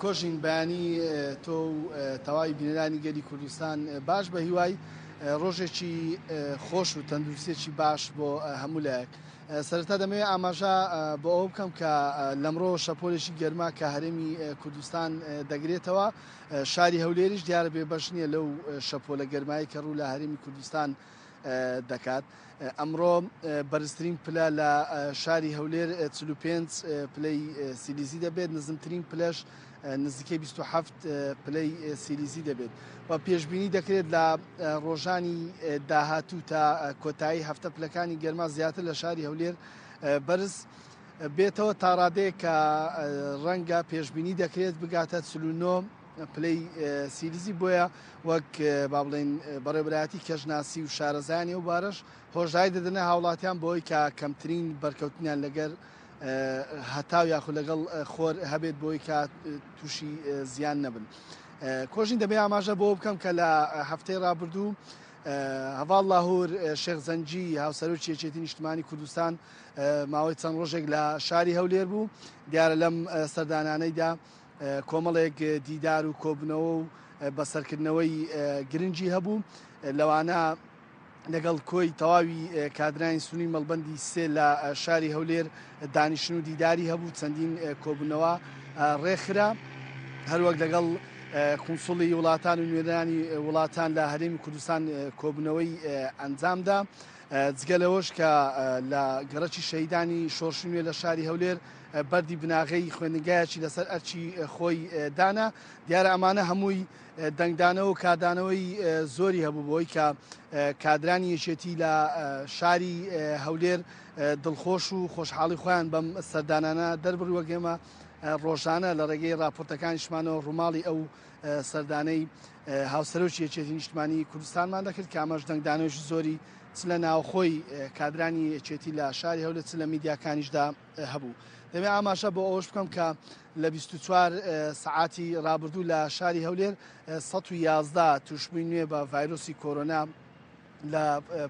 کۆژین بەیانی تۆ و تەواوی بینەرانی گەلی کوردستان باش بە هیوای ڕۆژێکی خۆش و تەندروستێکی باش بۆ هەموو لایەک. سەرەتا دەمەوێت ئاماژە بۆ ئەوە بکەم کە لەمڕۆ شەپۆلێکی گەرما کە هەرێمی کوردستان دەگرێتەوە شاری هەولێریش دیارە بێبەش نییە لەو شەپۆلە گەرمایی کە ڕوو لە هەرێمی کوردستان دەکات. ئەمڕۆ بەرزترین پلە لە شاری هەولێر 45 پلەی سیلیزی دەبێت، نزمترین پلەش نزیکەی 27 پلەی سیلیزی دەبێت و پێشبینی دەکرێت لە ڕۆژانی داهاتوو تا کۆتایی هەفتە پلەکانی گەرما زیاتر لە شاری هەولێر بەرز بێتەوە تاڕادەیەک کە ڕەنگە پێشبینی دەکرێت بگاتە 49 پلەی سیلیزی بۆیە وەک با بڵێین بەڕێوەبەرایەتی کەشناسی و شارەزایانی ئەو بارەش هۆشداری دەدەنە هاوڵاتیان بۆی کە کەمترین بەرکەوتنیان لەگەر هەتاو یاخود لەگەڵ خۆر هەبێت بۆی کە تووشی زیان نەبن. کۆژین دەبێ ئاماژە بۆ بکەم کە لە هەفتەی ڕابردوو هەڤاڵ لاهور شێخ زەنگی هاوسەرۆکی یەکێتی نیشتمانی کوردستان ماوەی چەند ڕۆژێک لە شاری هەولێر بوو دیارە لەم سەردانانەیدا کۆمەڵێک دیدار و کۆبوونەوە و بەسەرکردنەوەی گرنگی هەبوو، لەوانە لەگەڵ کۆی تەواوی کادرانی سنووری مەڵبەندی سێ لە شاری هەولێر دانیشتن و دیداری هەبوو، چەندین کۆبوونەوە ڕێکخرا، هەروەک لەگەڵ کونسوڵی وڵاتان و نوێنەرانی وڵاتان لە هەرێمی کوردستان کۆبوونەوەی ئەنجامدا. جگە لەوەش کە لە گەڕەکی شەهیدانی شۆڕشی نوێ لە شاری هەولێر بەردی بناغەی خوێندنگایەکی لەسەر ئەرکی خۆی دانا. دیارە ئەمانە هەمووی دەنگدانەوە و کاردانەوەی زۆری هەبوو بۆی کە کادرانی یەکێتی لە شاری هەولێر دڵخۆش و خۆشحاڵی خۆیان بەم سەردانانە دەربڕی وەک ئێمە ڕۆژانە لە ڕێگەی ڕاپۆرتەکانیشمانەوە ڕووماڵی ئەو سەردانەی هاوسەرۆکی یەکێتی نیشتمانی کوردستانمان دەکرد کە ئەمەش دەنگدانەوەی زۆری چ لە ناوخۆی کادرانی یەکێتی لە شاری هەولێر چ لە میدیاکانیشدا هەبوو. دەمێ ئاماژە بۆ ئەوەش بکەم کە لە 24 سەعاتی ڕابردوو لە شاری هەولێر 111 تووشبووی نوێ بە ڤایرۆسی کۆرۆنا لە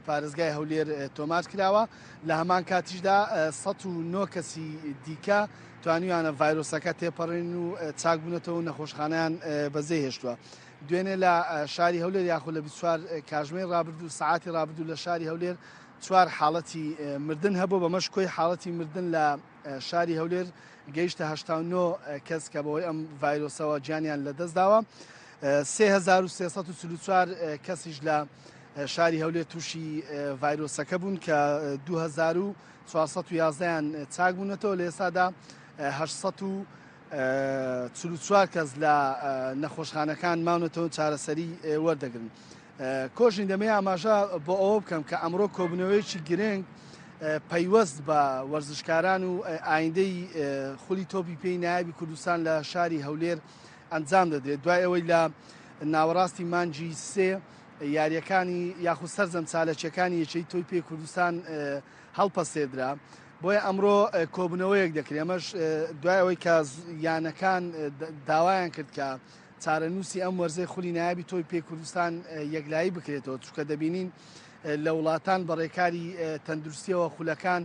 پارێزگای هەولێر تۆمار کراوە لە هەمان کاتیشدا 109 کەسی دیکە توانیویانە ڤایرۆسەکە تێپەڕین و چاکبوونەتەوە و نەخۆشخانەیان بەجێ هێشتووە. دوێنێ لە شاری هەولێر یاخود لە 24 کاژمێر ڕابردوو سەعاتی ڕابردوو لە شاری هەولێر چوار حاڵەتی مردن هەبوو، بەمەش کۆی حاڵەتی مردن لە شاری هەولێر گەیشتە 89 کەس کە بەهۆی ئەم ڤایرۆسەوە گیانیان لەدەستداوە. 3344 کەسیش لە شاری هەولێر تووشی ڤایرۆسەکە بوون کە 2411یان چاک بوونەتەوە. لە ئێستادا 844 کەس لە نەخۆشخانەکان ماونەتەوە چارەسەری وەردەگرن. کۆژین دەمەوێ ئاماژە بۆ ئەوە بکەم کە ئەمڕۆ کۆبوونەوەیەکی گرنگ پەیوەست بە وەرزشکاران و ئایندەی خولی تۆپی پێی نایابی کوردستان لە شاری هەولێر ئەنجام دەدرێت دوای ئەوەی لە ناوەڕاستی مانگی سێ یاریەکانی یاخود سەرجەم چالەکیەکانی یەکێتی تۆی پێی کوردستان هەڵپەسێردرا بۆیە ئەمڕۆ کۆبوونەوەیەک دەکرێت ئەمەش دوای ئەوەی کە یانەکان داوایان کرد کە چارەنووسی ئەم وەرزەی خولی نایابی تۆپی پێی کوردستان یەکلایی بکرێتەوە، چونکە دەبینین لە وڵاتان بە ڕێکاری تەندروستیەوە خولەکان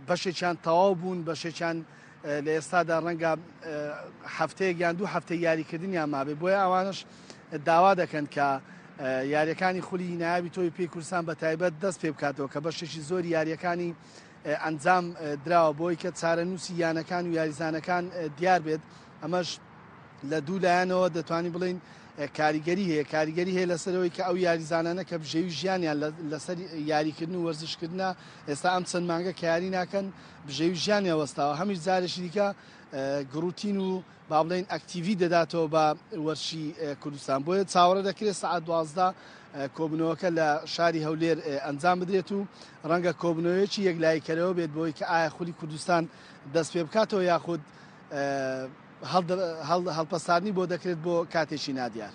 بەشێکیان تەواو بوون، بەشێکیان لە ئێستادا ڕەنگە هەفتەیەک یان دوو هەفتە یاریکردنیان مابێ، بۆیە ئەوانش داوا دەکەن کە یاریەکانی خولی نایابی تۆپی پێی کوردستان بە تایبەت دەست پێ بکاتەوە کە بەشێکی زۆری یاریەکانی ئەنجام دراوە بۆی کە چارەنووسی یانەکان و یاریزانەکان دیار بێت، ئەمەش لە دوو لایەنەوە دەتوانین بڵێین کاریگەری هەیە، کاریگەری هەیە لەسەرەوەی کە ئەو یاریزانانە کە بژێوی ژیانیان لەسەر یاریکردن و وەرزشکردنە ئێستا ئەم چەند مانگە کە یاری ناکەن بژێوی ژیانیان وەستاوە، هەمیش جارێکی دیکە گڕوتین و با بڵێین ئەکتیڤی دەداتەوە بە وەرزشی کوردستان. بۆیە چاوەڕێ دەکرێت سەعات 12 کۆبوونەوەکە لە شاری هەولێر ئەنجام بدرێت و ڕەنگە کۆبوونەوەیەکی یەکلاییکەرەوە بێت بۆی کە ئایا خولی کوردستان دەست پێ بکاتەوە یاخود هەڵپەساردنی بۆ دەکرێت بۆ کاتێکی نادیار.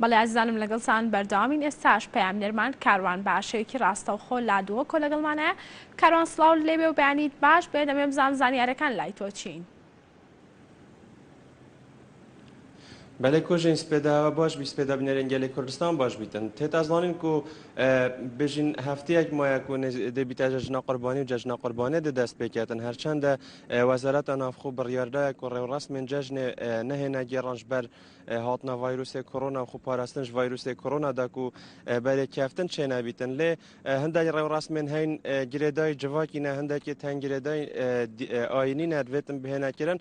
بەڵێ ئازیزانم لەگەڵتان بەردەوامین ئێستاش پەیامنێرمان کاروان بە شێوەیەکی ڕاستەوخۆ لە دهۆکۆ لەگەڵمانایە کاروان سڵاو لێبێ و بەیانیت باش بێ دەمەوێ بزانم زانیارەکان لای تۆ چین؟ بەلێ کوژین سپێداوە باش بی سپێدا بنێرێن گەلێ کوردستان باش بیتن تێت ئەزانین کو بژین هەفتەیەک مایە کو دەبیتە جەژنە قوربانی و جەژنە قوربانێ دە دەست پێکێتن هەرچەندە وەزارەتە ناوخۆ بڕیاردایە کو ڕێوڕەسمێن جەژنێ نەهێنە گێڕانش بەر هاتنە ڤایرۆسێ کۆرۆنا و خۆ پاراستنش ڤایرۆسێ کۆرۆنا دا کو بەرێ کەفتن چێ نابیتن لێ هەندێک ڕێوڕەسمێن هەین گرێدای جڤاکی نە هەندێکی تەن گرێدای ئاینی نەدوێتن بهێنەکردن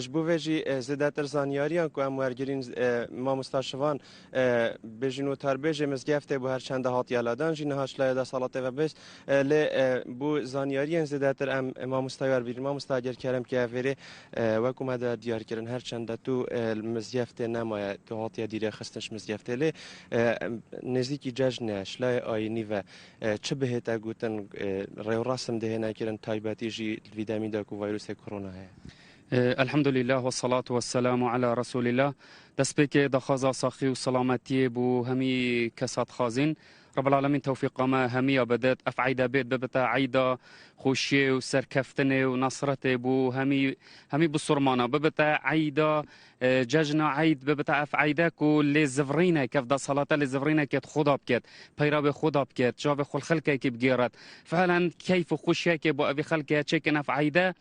ji bo vê jî zêdetir zanyariyan ku em wergirîn mamosta Şivan bêjin û tarbêjê mizgeftê bû her çende hatiye ladan jî niha ji layê deselatê ve bêst lê bo zanyariyên zêdetir em mamostayê werbîrin mamosta eger kerem ke vêrê wekû me de diyar kirin her çende tu li mizgeftê nemaye tu hatiye dîrê xistin ji mizgeftê lê nêzîkî cejn e ji layê ayînî ve çi bihête gotin rêwresm dihêne kirin taybetî jî li vî demî de ku vîrusê korona heye. Elhamdulillah ve salatu ve selamu ala Resulillah. Destpêkê daxwaza saxî û selametiyê bo hemî kesa dixwazîn. Rebbil Alemîn tewfîqa me hemiya bidet. Ev eyda bêt bibite eyda xweşiyê û serkeftinê û nesretê bo hemî hemî bisurmana. Bibite eyda Cejna eyd bibite ev eyde ku lê zivrînek ev desthilate lê zivrînekê di xwe de biket, peyravê xwe de biket, çavê xwe li xelkekî bigêret. Fihlen keyf û xweşiyekê bo evî xelkê çêkin ev eyde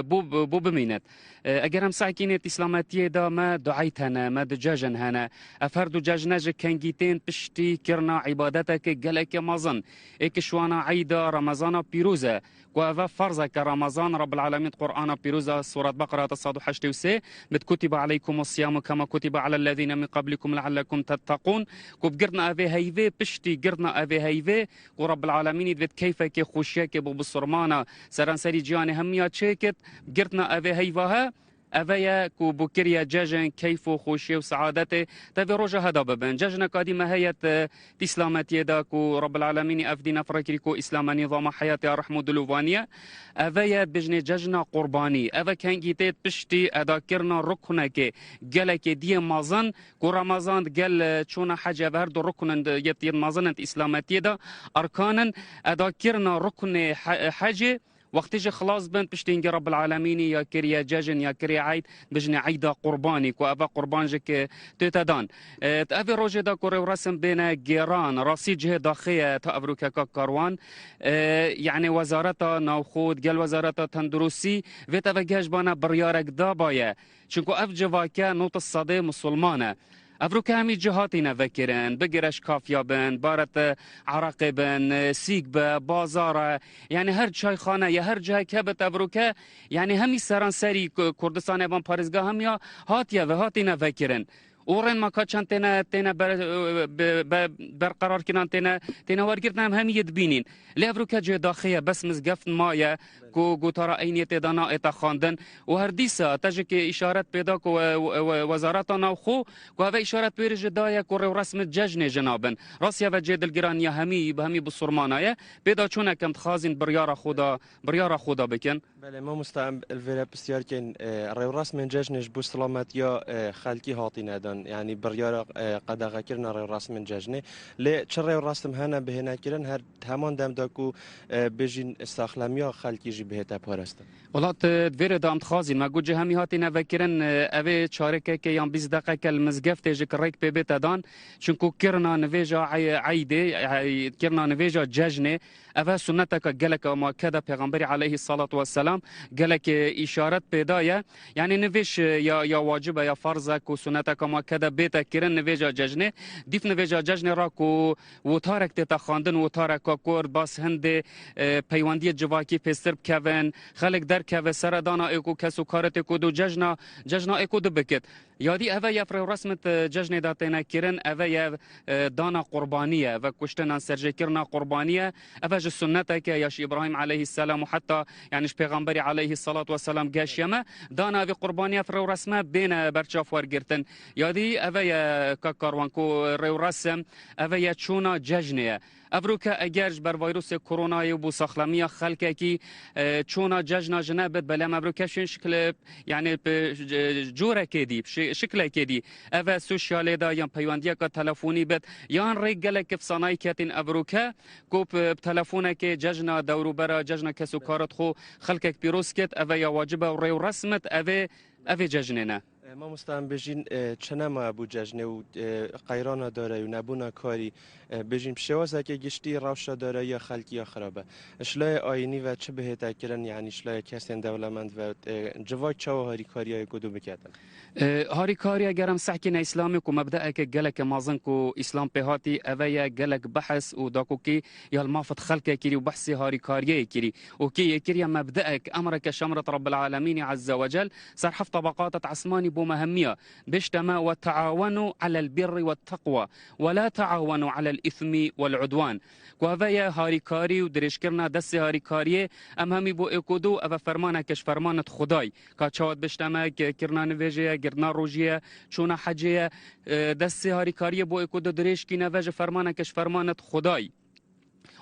bo bo bimînet. Eger em sekînê di îslametiyê de me du eyd hene, me du cejn hene. Ev her du cejne ji kengî tên piştî kirina îbadeteke gelekê mezin. Êk ji wana eyda Remezana pîroz e. Ku eve ferz e ke Remezan Rebbil Alemîn di Qur'ana pîroz de Suret Beqere ayeta 183 bit Kutibe aleykumus siyamu kema kutibe alellezîne min qablikum leallekum tetteqûn ku bi girtina evê heyvê piştî girtina evê heyvê ku Rebbil Alemînî divêt keyfekê xweşiyekê bo bisurmana seranserî cîhanê hemiya çêkit bi girtina evê heyva he Eve ye ku bo kiriye cejn, keyf û xweşiyê û seadetê tevî roja heda bibin. Cejneka dî me heye di îslametiyê de ku Rebbil Alemînî ev dîne fire kirî ku îslam e nîzama heyatê ya rehm û dilovanî ye. Eve ye dibêjinê cejna qurbanî. Eve kengî tê piştî edakirina ruknekê gelekê diyê mezin ku Remezan di gel çûna hecê eve her du rukn in yên mezin in di îslametiyê de erkan in. Edakirina ruknê hecê Wextê jî xilas bin piştî hingê Rebbil Alemînî ya kiriye cejn ya kiriye eyd bijinê eyda qurbanî ku eva qurban ji ki tête dan. Di evê rojê de ku rêwresm bêne gêran rastî cihê daxê ye ta evrokeka karwan yanê wezareta navxwe digel wezareta tenduristî vê teve geş bana biryarek dabaye. Çunku ev civake not sedê misilman e. Ev rûke hemî cih hatîne vekirin, bigire ji kafya bin, baret ereqê bin, sîk be, bazar e, yanî her çayxane ya her cihek hebit ev rûke yanî hemî seranserî Kurdistanê van parêzgeha hemiya hatiye ve hatîne vekirin. Û rên ma ka çend têne têne berqerarkirin têne têne wergirtin em hemî yê dibînîn. Lê ev rûke cihê daxê ye bes mizgeft maye ku gotara eyniyê tê de naête xwendin û her dîsa te ji kê îşaret pê da ku wezareta navxwe ku eve îşaret pêrê ji daye ku rêwresmê cejnê ji nabin. Rastî eve cihê dilgiraniya hemî bi hemî bisurmana ye. Pê de çûnek em dixwazîn biryara xwe de biryara xwe de bikin. Belê mamosta em li vê re pisyar kên rêwresmên cejnê ji bo silametiya xelkî hatîne dan yanî biryara qedexekirina rêwresmên cejnê lê çi rêwresm hene bihênekirin her Di heman dem de ku bêjîn saxlemiya xelkî jî bihête parastin. Welat di vê rê de em dixwazîn me got cih hemî hatîne vekirin evê çarikeke yan 20 deqeke li mizgeftê ji kirêk pê bête dan çunku kirina nivêja eydê kirina nivêja cejnê ev e sunneteke gelek a muekked e pêxemberî aleyhî selat weselam gelek îşaret pê daye yanî nivêj ya ya wacib e ya ferz e ku sunneteke muekked e bête kirin nivêja cejnê dîf nivêja cejnê ra ku Wotarek tê texandin, wotareka kurd bas hindê peywendiyê civakî pêstir bikevin, xelk derkeve seredana ê ku kes û karê tê ku du cejna cejna ê ku du bikit. Yadî eve yev rêwresmit cejnê de têne kirin, eve yev dana qurbanî ye, eve kuştinan serjêkirina qurbanî ye, eve ji sunneteke ya ji Îbrahîm aleyhîsselam û heta yanî ji pêxemberî aleyhîsselat weselam geşiye me, dana evî qurbanî ev rêwresme bêne berçav wergirtin. Yadî eve ye kak Karwan ku rêwresm Eve ye çûna cejnê ye. ئەڤرۆکە ئەگەر ژ بەر ڤایرۆسێ کۆرۆنایێ و بۆ ساخلەمییا خەلکەکی چۆنا جەژنا ژنە بێت بەلام ئەڤرۆکە شوێن شکل یعنی جۆرەکێ دی شکلێکێ دی ئەڤ سۆشیالێ دا یان پەیوەندیەکە تەلەفۆنی بێت یان ڕێک گەلەک کفسانای کەتین ئەڤرۆکە کو تەلەفۆنەکێ جەژنا دەوروبەرە جەژنە کەس و کارت خۆ خەلکێک پیرۆز کرد ئەڤ یا واجبە و ڕێ و ڕەسمت ئەڤێ ئەڤێ جەژنێنە. مامۆستا ئەم بێژین چ نەما بوو جەژنێ و قەیرانە دارایی و نەبوونا کاری بێژین شێوازێکی گشتی ڕەوشە داراییە خەلکیە خرابە شلای ئاینی و چ بهێتە کرن یعنی شلای کەسێن دەولەمەند و جڤاک چاوە هاریکاریای کودو بکەتن. هاریکاریە گەرم سەحکینە ئیسلامی کو مەبدەئەکە گەلەکە مازن کو ئیسلام پێهاتی ئەڤەیە گەلەک بەحس و داکۆکی یال مافت خەلکە کری و بەحسی هاریکاریەیە کری و کی یەکریە مەبدەئەک ئەمرەکە شەمرت رب العالمین عز وجل سەر حەفت طبقاتت عسمانی بۆ مەهەمیە بشتەمە وتعاونوا علی البر والتقوی ولا تعاونوا علی الاثم والعدوان کو ئەڤەیە هاریکاری و درێژکردنا دەستی هاریکاریێ ئەم هەمی بۆ ئێکۆدو ئەڤە فەرمانەکەش فەرمانت خودای کا چاوت بشتەمە کرنا نوێژەیە گرتنا ڕۆژیە چۆنە حەجەیە دەستی هاریکاریە بۆ ئێکۆدو درێژکینە ڤەژ فەرمانەکەش فەرمانت خودای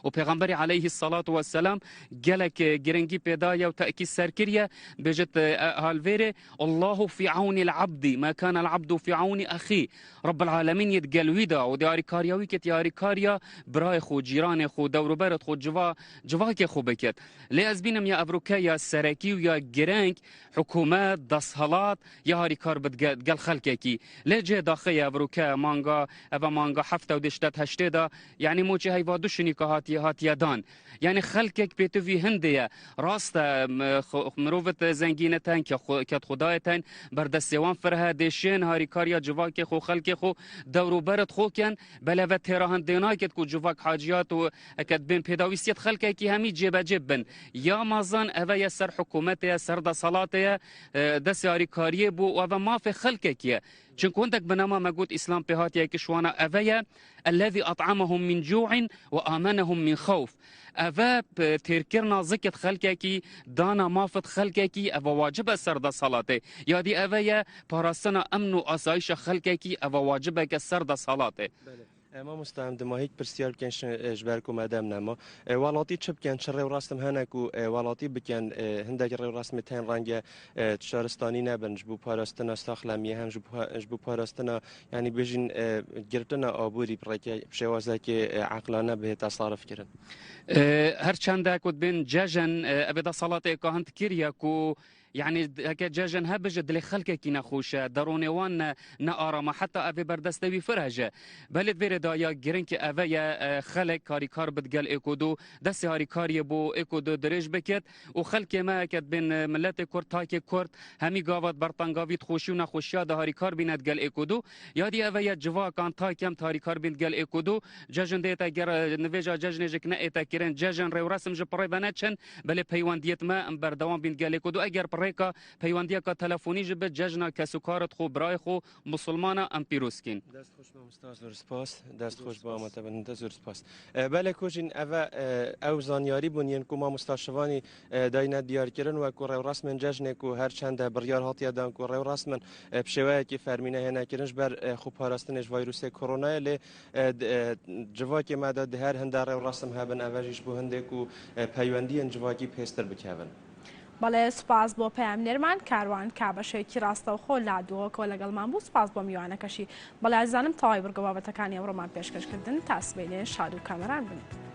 و پێغەمبەری عەلەیه الصلاة والسلام گەلەک گرنگی پێدایە و تەئکید سەر کریە بێژت هالڤێرێ الله في عون العبد ما كان العبد في عون أخيه رب العالمین یت گەلوی دا و دیاریکاریاوی کت یاریکاریا برای خو جیران خو دەوروبەرت خو جوا جواکێ خو بکت لێ ئەز بینم یا ئەڤروکە یا سەرەکی و یا گرنگ حکوومەت دەسهەڵات یا هاریکار بت گەل خەلکێکی لێ جێ داخەیە ئەڤروکە مانگا ئەڤە مانگا هەفتە و دشتت هەشتێدا یعنی موچە هەیڤا دو شنیکە هاتیە هاتیە دان یعنی خەلکێک پێتوی هندەیە ڕاستە مرۆڤت زەنگینە تەن کە خدایە تەن بەردەستێوان فرهە دێشێن هاریکاریا جڤاکێ خۆ خەلکێ خۆ دەوروبەرت خۆکەن بەلەڤە تێرا هەندێ ناکێت کو جڤاک حاجیات و ئەکەت بێن پێداویستیت خەلکێکی هەمی جێبەجێ بن یا مازان ئەڤە سەر حکوومەتەیە سەر دەسەڵاتەیە دەست هاریکاریە بوو ئەڤە مافێ خەلکێکیە چونکە هەندێک بنەما مەگوت ئیسلام پێهاتیە کشوانە ئەڤەیە الذي أطعمهم من جوع وآمنهم من خوف ئەڤە تێرکردنا زکت خەلکێکی دانا مافت خەلکێکی ئەڤە واجبە سەر دەسەڵاتێ یادی ئەڤەیە پاراستنا ئەمن و ئاسایشە خەلکێکی ئەڤە واجبێکە سەر دەسەڵاتێ. مامۆستا ئەم دماهیک پرسیار بکەن ji ber ku me dem nema. Welatî çi bikin çi rê û resm hene ku welatî bikin hindek rê û resmê tên renge şaristanî nebin ji bo parastina saxlemiyê hem ji bo parastina yanî bêjin girtina aborî bi rêke bi şêwazekê eqlane bihê tesarif kirin. Her çende ku dibên cejn evê deselatê ka hind kiriye ku Yani heke cejn hebe ji dilê xelkekî nexweş e, deronê wan ne ne aram e, heta evê berdestê wî fireh e. Belê di vê rê de ya giring eve ye xelk karîkar bit gel êko du destê harîkariyê bo êko du dirêj biket û xelkê me heke dibên miletê Kurd takê Kurd hemî gava di bertengavî di xweşî û nexweşiya de harîkar bîne digel êko du ya dî eve ye civakan takem tarîkar bîn digel êko du cejn dê ger nivêja cejnê jik neête kirin cejn rêwresm ji pirê ve neçin Belê peywendiyet me em berdewam bîn gelê ku du eger bi rêka peywendiyeka telefonî jî bi cejna kesûkaret xwe birayê xwe musulmana em pîroz kîn. Dest xweş mamosta zor spas. Dest xweş bo amade bûn te zor spas. Belê kojîn eve ew zanyarî bûn yên ku mamosta Şivanî dayîne diyarkirin wek ku rêwresmên cejnê ku her çende biryar hatiye dan ku rêwresmin bi şêweyekî fermî nehêne kirin ji ber xweparastinê ji vayrûsê koronayê lê Civakê me de di her hinde rê û resm hebin eve jî ji bo hindê ku peywendiyên civakî pêstir bikevin. بەڵێ سوپاس بۆ پەیامنێرمان کاروان کە بەشێکی ڕاستەوخۆ لە دهۆکەوە لەگەڵمان بوو سوپاس بۆ میوانەکەشی بەڵێ ئازیزانم تەواوی بڕگە بابەتەکانی ئەمڕۆمان پێشکەش کردن تا سبەینێ شاد و کامەران بن.